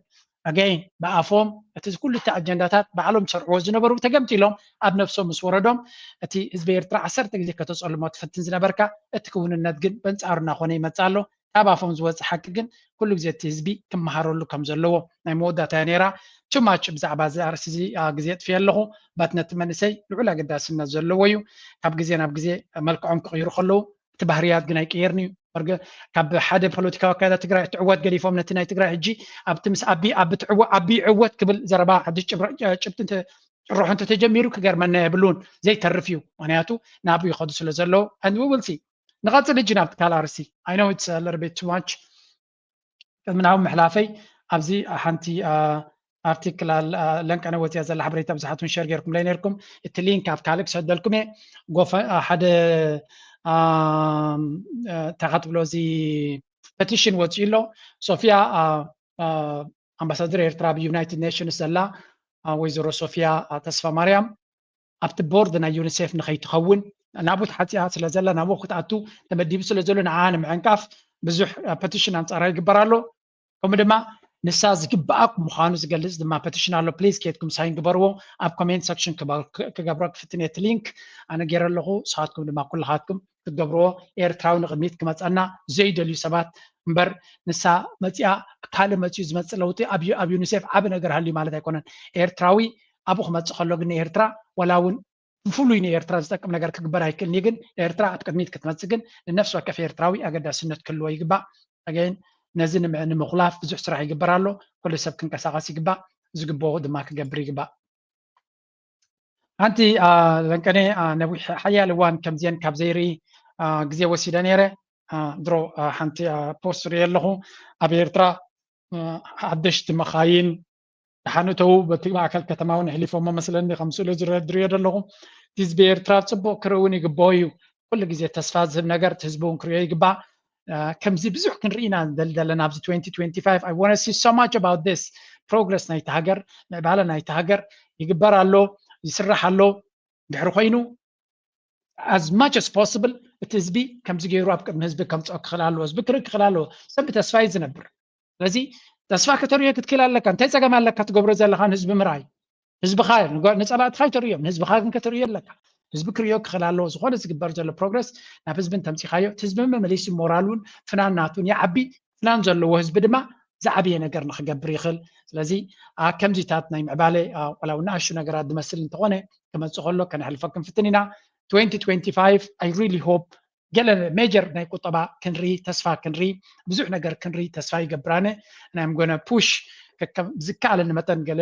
ኣገይን ብኣፎም እቲ ኩሉ እቲ ኣጀንዳታት ባዕሎም ዝሰርሕዎ ዝነበሩ ተገምጢሎም ኣብ ነብሶም ምስ ወረዶም እቲ ህዝቢ ኤርትራ ዓሰርተ ግዜ ከተጸልሞ ትፍትን ዝነበርካ እቲ ክውንነት ግን በንጻሩ እናኾነ ይመጽእ ኣሎ። ካብ ኣፎም ዝወፅእ ሓቂ ግን ኩሉ ግዜ እቲ ህዝቢ ክመሃረሉ ከም ዘለዎ ናይ መወዳእታ እያ ነይራ። Too much ብዛዕባ እዚ ኣርእስቲ እዚ ግዜ የጥፍየ ኣለኹ። But ነቲ መንእሰይ ልዑል ኣገዳስነት ዘለዎ እዩ። ካብ ግዜ ናብ ግዜ መልክዖም ክቕይሩ ከለዉ እቲ ባህርያት ግን ኣይቅየርን እዩ። ካብ ሓደ ፖለቲካዊ ኣካይዳ ትግራይ ትዕወት ገዲፎም ነቲ ናይ ትግራይ ሕጂ ኣብቲ ምስ ኣቢ ኣቢ ትዕወ ኣቢ ይዕወት ክብል ዘረባ ሓድሽ ጭብጢ ጭርሖ እንተተጀሚሩ ክገርመና የብሉን። ዘይተርፍ እዩ። ምክንያቱ ናብኡ ይኸዱ ስለ ዘለዉ። And we will see። ንቐፅል ሕጂ ናብቲ ካልእ ኣርእስቲ። I know it's a little bit too much። ቅድሚ ናብ ምሕላፈይ ኣብዚ ሓንቲ ኣርቲክል ለንቀነ ወፅያ ዘላ ሓበሬታ ብዙሓት እውን ሸር ገይርኩምለይ ነይርኩም። እቲ ሊንክ ኣብ ካልእ ክሰደልኩም እየ። ጎፈ ሓደ እንታይ ትብሎ እዚ ፐቲሽን ወፂኡ ኣሎ። ሶፊያ ኣምባሳደር ኤርትራ ኣብ ዩናይትድ ኔሽንስ ዘላ ወይዘሮ ሶፊያ ተስፋ ማርያም ኣብቲ ቦርድ ናይ ዩኒሴፍ ንኸይትኸውን ናብኡ ተሓፂኣ ስለ ዘላ ናብኡ ክትኣቱ ተመዲቡ ስለ ዘሎ ንዓ ንምዕንቃፍ ብዙሕ ፐቲሽን ኣንፃራ ይግበር ኣሎ። ከምኡ ድማ ንሳ ዝግባኣ ምዃኑ ዝገልፅ ድማ ፐቲሽን ኣሎ። ፕሊዝ ኬድኩም ሳይን ግበርዎ። ኣብ ኮሜንት ሰክሽን ክገብሮ ክፍትን እየ እቲ ሊንክ ኣነ ገይረ ኣለኹ። ንስኻትኩም ድማ ኩልኻትኩም ክትገብርዎ ኤርትራዊ ንቕድሚት ክመፀና ዘይደልዩ ሰባት እምበር ንሳ መፂኣ ካልእ መፂኡ ዝመፅእ ለውጢ ኣብ ዩኒሴፍ ዓቢ ነገር ሃልዩ ማለት ኣይኮነን። ኤርትራዊ ኣብኡ ክመፅእ ከሎ ግን ንኤርትራ ዋላ እውን ብፍሉይ ንኤርትራ ዝጠቅም ነገር ክግበር ኣይክእልን እዩ። ግን ኤርትራ ኣብ ቅድሚት ክትመፅእ ግን ንነፍሲ ወከፍ ኤርትራዊ ኣገዳስነት ክህልዎ ይግባእ። ኣገይን ነዚ ንምኹላፍ ብዙሕ ስራሕ ይግበር ኣሎ። ኩሉ ሰብ ክንቀሳቐስ ይግባእ፣ ዝግብኦ ድማ ክገብር ይግባእ። ሓንቲ ለንቀነ ነዊሕ ሓያል እዋን ከምዚአን ካብ ዘይርኢ ግዜ ወሲደ ነይረ። ድሮ ሓንቲ ፖስት ርኢ ኣለኹ ኣብ ኤርትራ ሓደሽቲ መኻይን ደሓን እተዉ በቲ ማእከል ከተማ እውን ኣሕሊፎሞ መስለኒ ከም ስእሉ ዝረድርዮ ዘለኹ እቲ ህዝቢ ኤርትራ ጽቡቕ ክርኢ እውን ይግብኦ እዩ። ኩሉ ግዜ ተስፋ ዝህብ ነገር እቲ ህዝቢ እውን ክርእዮ ይግባእ። ከምዚ ብዙሕ ክንርኢ ኢና ንደሊ ዘለና ኣብዚ twenty twenty-five. I want to see so much about this progress ናይቲ ሃገር ምዕባለ ናይቲ ሃገር ይግበር ኣሎ ይስራሕ ኣሎ ድሕሪ ኮይኑ as much as possible እቲ ህዝቢ ከምዚ ገይሩ ኣብ ቅድሚ ህዝቢ ከምፅኦ ክኽእል ኣለዎ ህዝቢ ክርኢ ክኽእል ኣለዎ ሰብ ብተስፋ እዩ ዝነብር ስለዚ ተስፋ ከተርእዮ ክትክእል ኣለካ እንታይ ፀገም ኣለካ ትገብሮ ዘለካ ንህዝቢ ምርኣይ ህዝብኻ ንጸላእትኻ ይተርእዮም፣ ንህዝብኻ ግን ከተርእዮ ኣለካ። ህዝቢ ክርእዮ ክኽእል ኣለዎ። ዝኾነ ዝግበር ዘሎ ፕሮግረስ ናብ ህዝቢ እንተምፂኻዮ፣ እቲ ህዝቢ መመሊሱ ሞራሉን ፍናን ናቱን ይዓቢ። ፍናን ዘለዎ ህዝቢ ድማ ዝዓብየ ነገር ንክገብር ይኽእል። ስለዚ ከምዚታት ናይ ምዕባለ ዋላ እውን ንኣሽቱ ነገራት ዝመስል እንተኾነ ክመፅእ ከሎ ከነሕልፎ ክንፍትን ኢና። twenty twenty-five I really hope ገለ ሜጀር ናይ ቁጠባ ክንርኢ ተስፋ ክንርኢ ብዙሕ ነገር ክንርኢ ተስፋ ይገብር ኣነ። I'm gonna push ዝከኣለኒ መጠን ገለ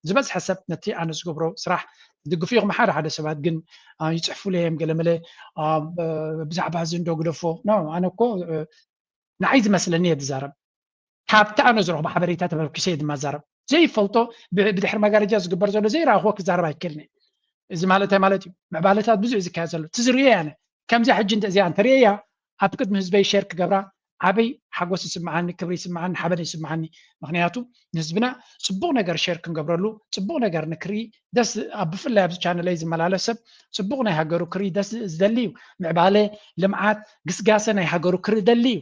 ዝበዝሐ ሰብ ነቲ ኣነ ዝገብሮ ስራሕ ትድግፉ ኢኹም። ሓደ ሓደ ሰባት ግን ይፅሕፉለይ እዮም ገለ መለ ብዛዕባ እዚ እንዶ ግደፎ። ኣነ እኮ ንዓይ ዝመስለኒ እየ ዝዛረብ። ካብቲ ኣነ ዝረኽቦ ሓበሬታ ተመርኪሰ እየ ድማ ዝዛረብ። ዘይፈልጦ ብድሕሪ መጋረጃ ዝግበር ዘሎ ዘይረኣኽዎ ክዛረብ ኣይክእልን እየ። እዚ ማለት እንታይ ማለት እዩ? ምዕባለታት ብዙሕ እዩ ዝካየድ ዘሎ። እቲ ዝርእዮ እየ ኣነ። ከምዚኣ ሕጂ እንተ እዚኣ እንተርእየያ ኣብ ቅድሚ ህዝበይ ሸር ክገብራ ዓብይ ሓጎስ ይስምዓኒ፣ ክብሪ ይስምዓኒ፣ ሓበን ይስምዓኒ። ምክንያቱ ንህዝብና ፅቡቕ ነገር ሸር ክንገብረሉ፣ ፅቡቕ ነገር ንክርኢ ደስ ኣብ ብፍላይ ኣብዚ ቻነለይ ዝመላለስ ሰብ ፅቡቕ ናይ ሃገሩ ክርኢ ደስ ዝደሊ እዩ። ምዕባለ፣ ልምዓት፣ ግስጋሰ ናይ ሃገሩ ክርኢ ደሊ እዩ።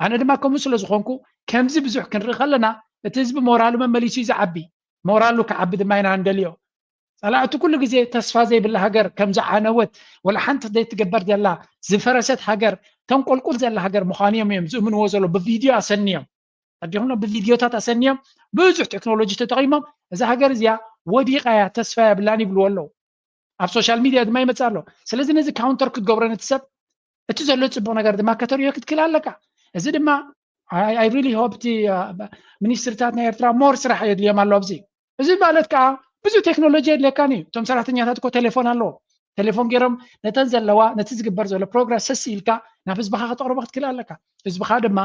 ኣነ ድማ ከምኡ ስለ ዝኾንኩ ከምዚ ብዙሕ ክንርኢ ከለና እቲ ህዝቢ ሞራሉ መመሊሱ እዩ ዝዓቢ። ሞራሉ ክዓቢ ድማ ኢና እንደልዮ። ጸላእቲ ኩሉ ግዜ ተስፋ ዘይብላ ሃገር ከም ዝዓነወት ወላ ሓንቲ ዘይትገበር ዘላ ዝፈረሰት ሃገር ተንቆልቁል ዘላ ሃገር ምዃኑ እዮም እዮም ዝእምንዎ ዘሎ ብቪድዮ ኣሰንዮም ኣዲኹም ብቪድዮታት ኣሰንዮም ብዙሕ ቴክኖሎጂ ተጠቒሞም እዛ ሃገር እዚኣ ወዲቓ እያ ተስፋ የብላን ይብልዎ ኣለዉ ኣብ ሶሻል ሚድያ ድማ ይመፅእ ኣሎ ስለዚ ነዚ ካውንተር ክትገብሮ ነቲ ሰብ እቲ ዘሎ ፅቡቅ ነገር ድማ ከተርእዮ ክትክእል ኣለካ እዚ ድማ I really hope እቲ ሚኒስትርታት ናይ ኤርትራ more ስራሕ የድልዮም ኣሎ ኣብዚ እዚ ማለት ከዓ ብዙ ቴክኖሎጂ የድልየካን እዩ እቶም ሰራሕተኛታት እኮ ቴሌፎን ኣለዎ ቴሌፎን ገይሮም ነተን ዘለዋ ነቲ ዝግበር ዘሎ ፕሮግረስ ሰስ ኢልካ ናብ ህዝብካ ከተቅርቦ ክትክእል ኣለካ ህዝብካ ድማ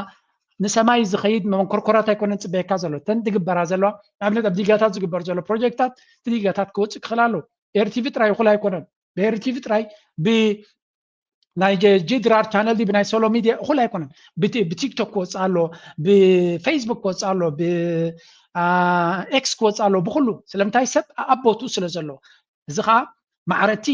ንሰማይ ዝኸይድ መንኮርኮራት ኣይኮነን ፅበየካ ዘሎ ተን ዝግበራ ዘለዋ ንኣብነት ኣብ ዲጋታት ዝግበር ዘሎ ፕሮጀክታት እቲ ዲጋታት ክወፅእ ክኽእል ኣለዎ ኤርቲቪ ጥራይ እኹል ኣይኮነን ብኤርቲቪ ጥራይ ብ ናይ ጅድራር ቻነል ዲ ብናይ ሶሎ ሚድያ እኹል ኣይኮነን ብቲክቶክ ክወፅእ ኣሎ ብፌስቡክ ክወፅእ ኣሎ ብኤክስ ክወፅእ ኣሎ ብኩሉ ስለምንታይ ሰብ ኣቦቱ ስለ ዘሎ እዚ ከዓ ማዕረቲ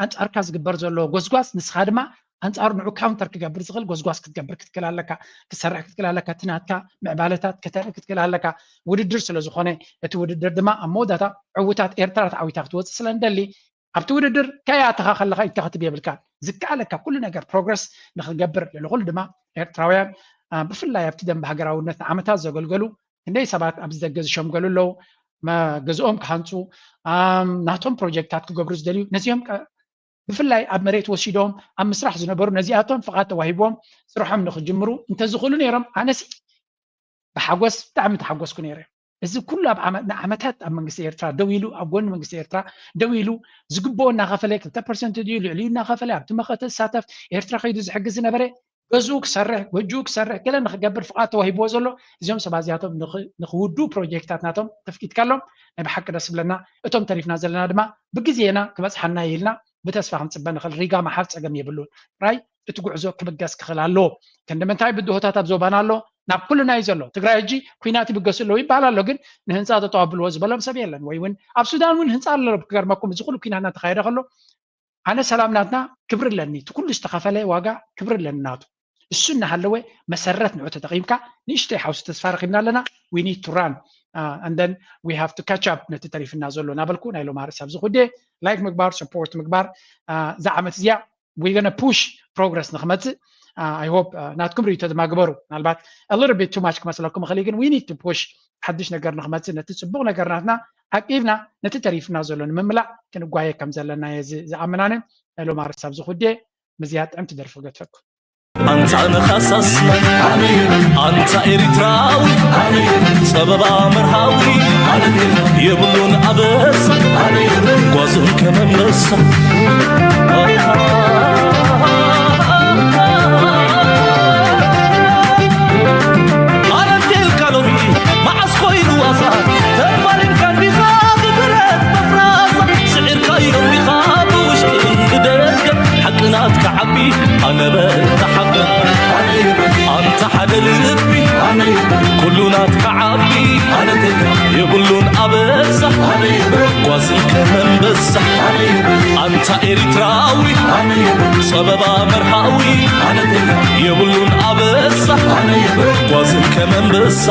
ኣንፃርካ ዝግበር ዘሎ ጎስጓስ ንስኻ ድማ ኣንፃሩ ንዑ ካውንተር ክገብር ዝኽእል ጎስጓስ ክትገብር ክትክእል ኣለካ ክሰርሕ ክትክእል ኣለካ እቲ ናትካ ምዕባለታት ከተርኢ ክትክእል ኣለካ ውድድር ስለ ዝኾነ እቲ ውድድር ድማ ኣብ መወዳታ ዕውታት ኤርትራ ተዓዊታ ክትወፅእ ስለ ንደሊ ኣብቲ ውድድር ከይኣተኻ ከለኻ ኢድካ ክትብ የብልካ ዝከኣለካ ኩሉ ነገር ፕሮግረስ ንክገብር ልዕሊ ኩሉ ድማ ኤርትራውያን ብፍላይ ኣብቲ ደንብ ሃገራውነት ንዓመታት ዘገልገሉ ክንደይ ሰባት ኣብዚ ደገ ዝሸምገሉ ኣለዉ ገዝኦም ክሃንፁ ናቶም ፕሮጀክታት ክገብሩ ዝደልዩ ነዚኦም ብፍላይ ኣብ መሬት ወሲዶም ኣብ ምስራሕ ዝነበሩ ነዚኣቶም ፍቓድ ተዋሂቦም ስርሖም ንክጅምሩ እንተዝኽእሉ ነይሮም ኣነሲ ብሓጎስ ብጣዕሚ ተሓጎስኩ ነይረ እዚ ኩሉ ኣብ ንዓመታት ኣብ መንግስቲ ኤርትራ ደው ኢሉ ኣብ ጎኒ መንግስቲ ኤርትራ ደው ኢሉ ዝግብኦ እናኸፈለ ክልተ ፐርሰንት ድዩ ልዕሊኡ እናኸፈለ ኣብቲ መኸተ ዝሳተፍ ኤርትራ ከይዱ ዝሕግዝ ዝነበረ ገዝኡ ክሰርሕ ጎጅኡ ክሰርሕ ገለ ንክገብር ፍቓድ ተዋሂብዎ ዘሎ እዚኦም ሰባት እዚኣቶም ንክውዱ ፕሮጀክታት ናቶም ተፍቂድካሎም ናይ ብሓቂ ደስ ብለና እቶም ተሪፍና ዘለና ድማ ብግዜና ክበፅሓና ኢልና ብተስፋ ክንፅበ ንኽእል ሪጋ መሓዝ ፀገም የብሉን ጥራይ እቲ ጉዕዞ ክብገስ ክኽእል ኣለዎ። ክንዲ ምንታይ ብድሆታት ኣብ ዞባና ኣሎ ናብ ኩልና እዩ ዘሎ። ትግራይ ሕጂ ኩናት ይብገሱ ኣለዉ ይበሃል ኣሎ ግን ንህንፃ ጠጠው ኣብልዎ ዝበሎም ሰብ የለን ወይ እውን ኣብ ሱዳን እውን ህንፃ ኣሎ ክገርመኩም እዚ ኩሉ ኩናት እናተኻየደ ከሎ ኣነ ሰላም ናትና ክብሪ ኣለኒ እቲ ኩሉ ዝተኸፈለ ዋጋ ክብሪ ኣለኒ ናቱ እሱ እናሃለወ መሰረት ንዑ ተጠቒምካ ንእሽተይ ሓውሲ ተስፋ ረኺብና ኣለና we need to run and then we have to catch up ነቲ ተሪፍና ዘሎ እናበልኩ ናይ ሎማ ርእሲ ኣብዚ ኩዴ ላይክ ምግባር ሰፖርት ምግባር እዛ ዓመት እዚኣ we gonna push progress ንክመፅእ I hope ናትኩም ርእቶ ድማ ግበሩ ምናልባት little bit too much ክመስለኩም ይኽእል ግን we need to push ሓድሽ ነገር ንክመፅእ ነቲ ፅቡቅ ነገር ናትና ዓቂብና ነቲ ተሪፍና ዘሎ ንምምላእ ክንጓየ ከም ዘለና እየ ዝኣምናነ ናይ ሎማ ርእሲ ኣብዚ ኩዴ ምዝያ ጥዕምቲ ደርፊ ክገድፈኩም ኣንታ ንኻሳስ ኣንታ ኤሪትራዊ ጸበባ መርሃዊ የብሉን ኣበሳ ጓዞም ከመመሳ ኣረንቴልካ ሎሚ መዓስ ኮይኑ ዋሳ ተፋሊምካ እንዲኻ ብብረት መፍራሳ ስዒርካዮ እንዲኻ ብውሽጥን ብደገ ሓቂ ናትካ ዓቢ ኣነ በል ተሓበን ኣንታ ሓደ ልቢ ኩሉ ናትካ ዓቢ የብሉን ኣበሳ ጓዝን ከመንበሳ ኣንታ ኤሪትራዊ ጸበባ መርሃዊ የብሉን ኣበሳ ጓዝን ከመንበሳ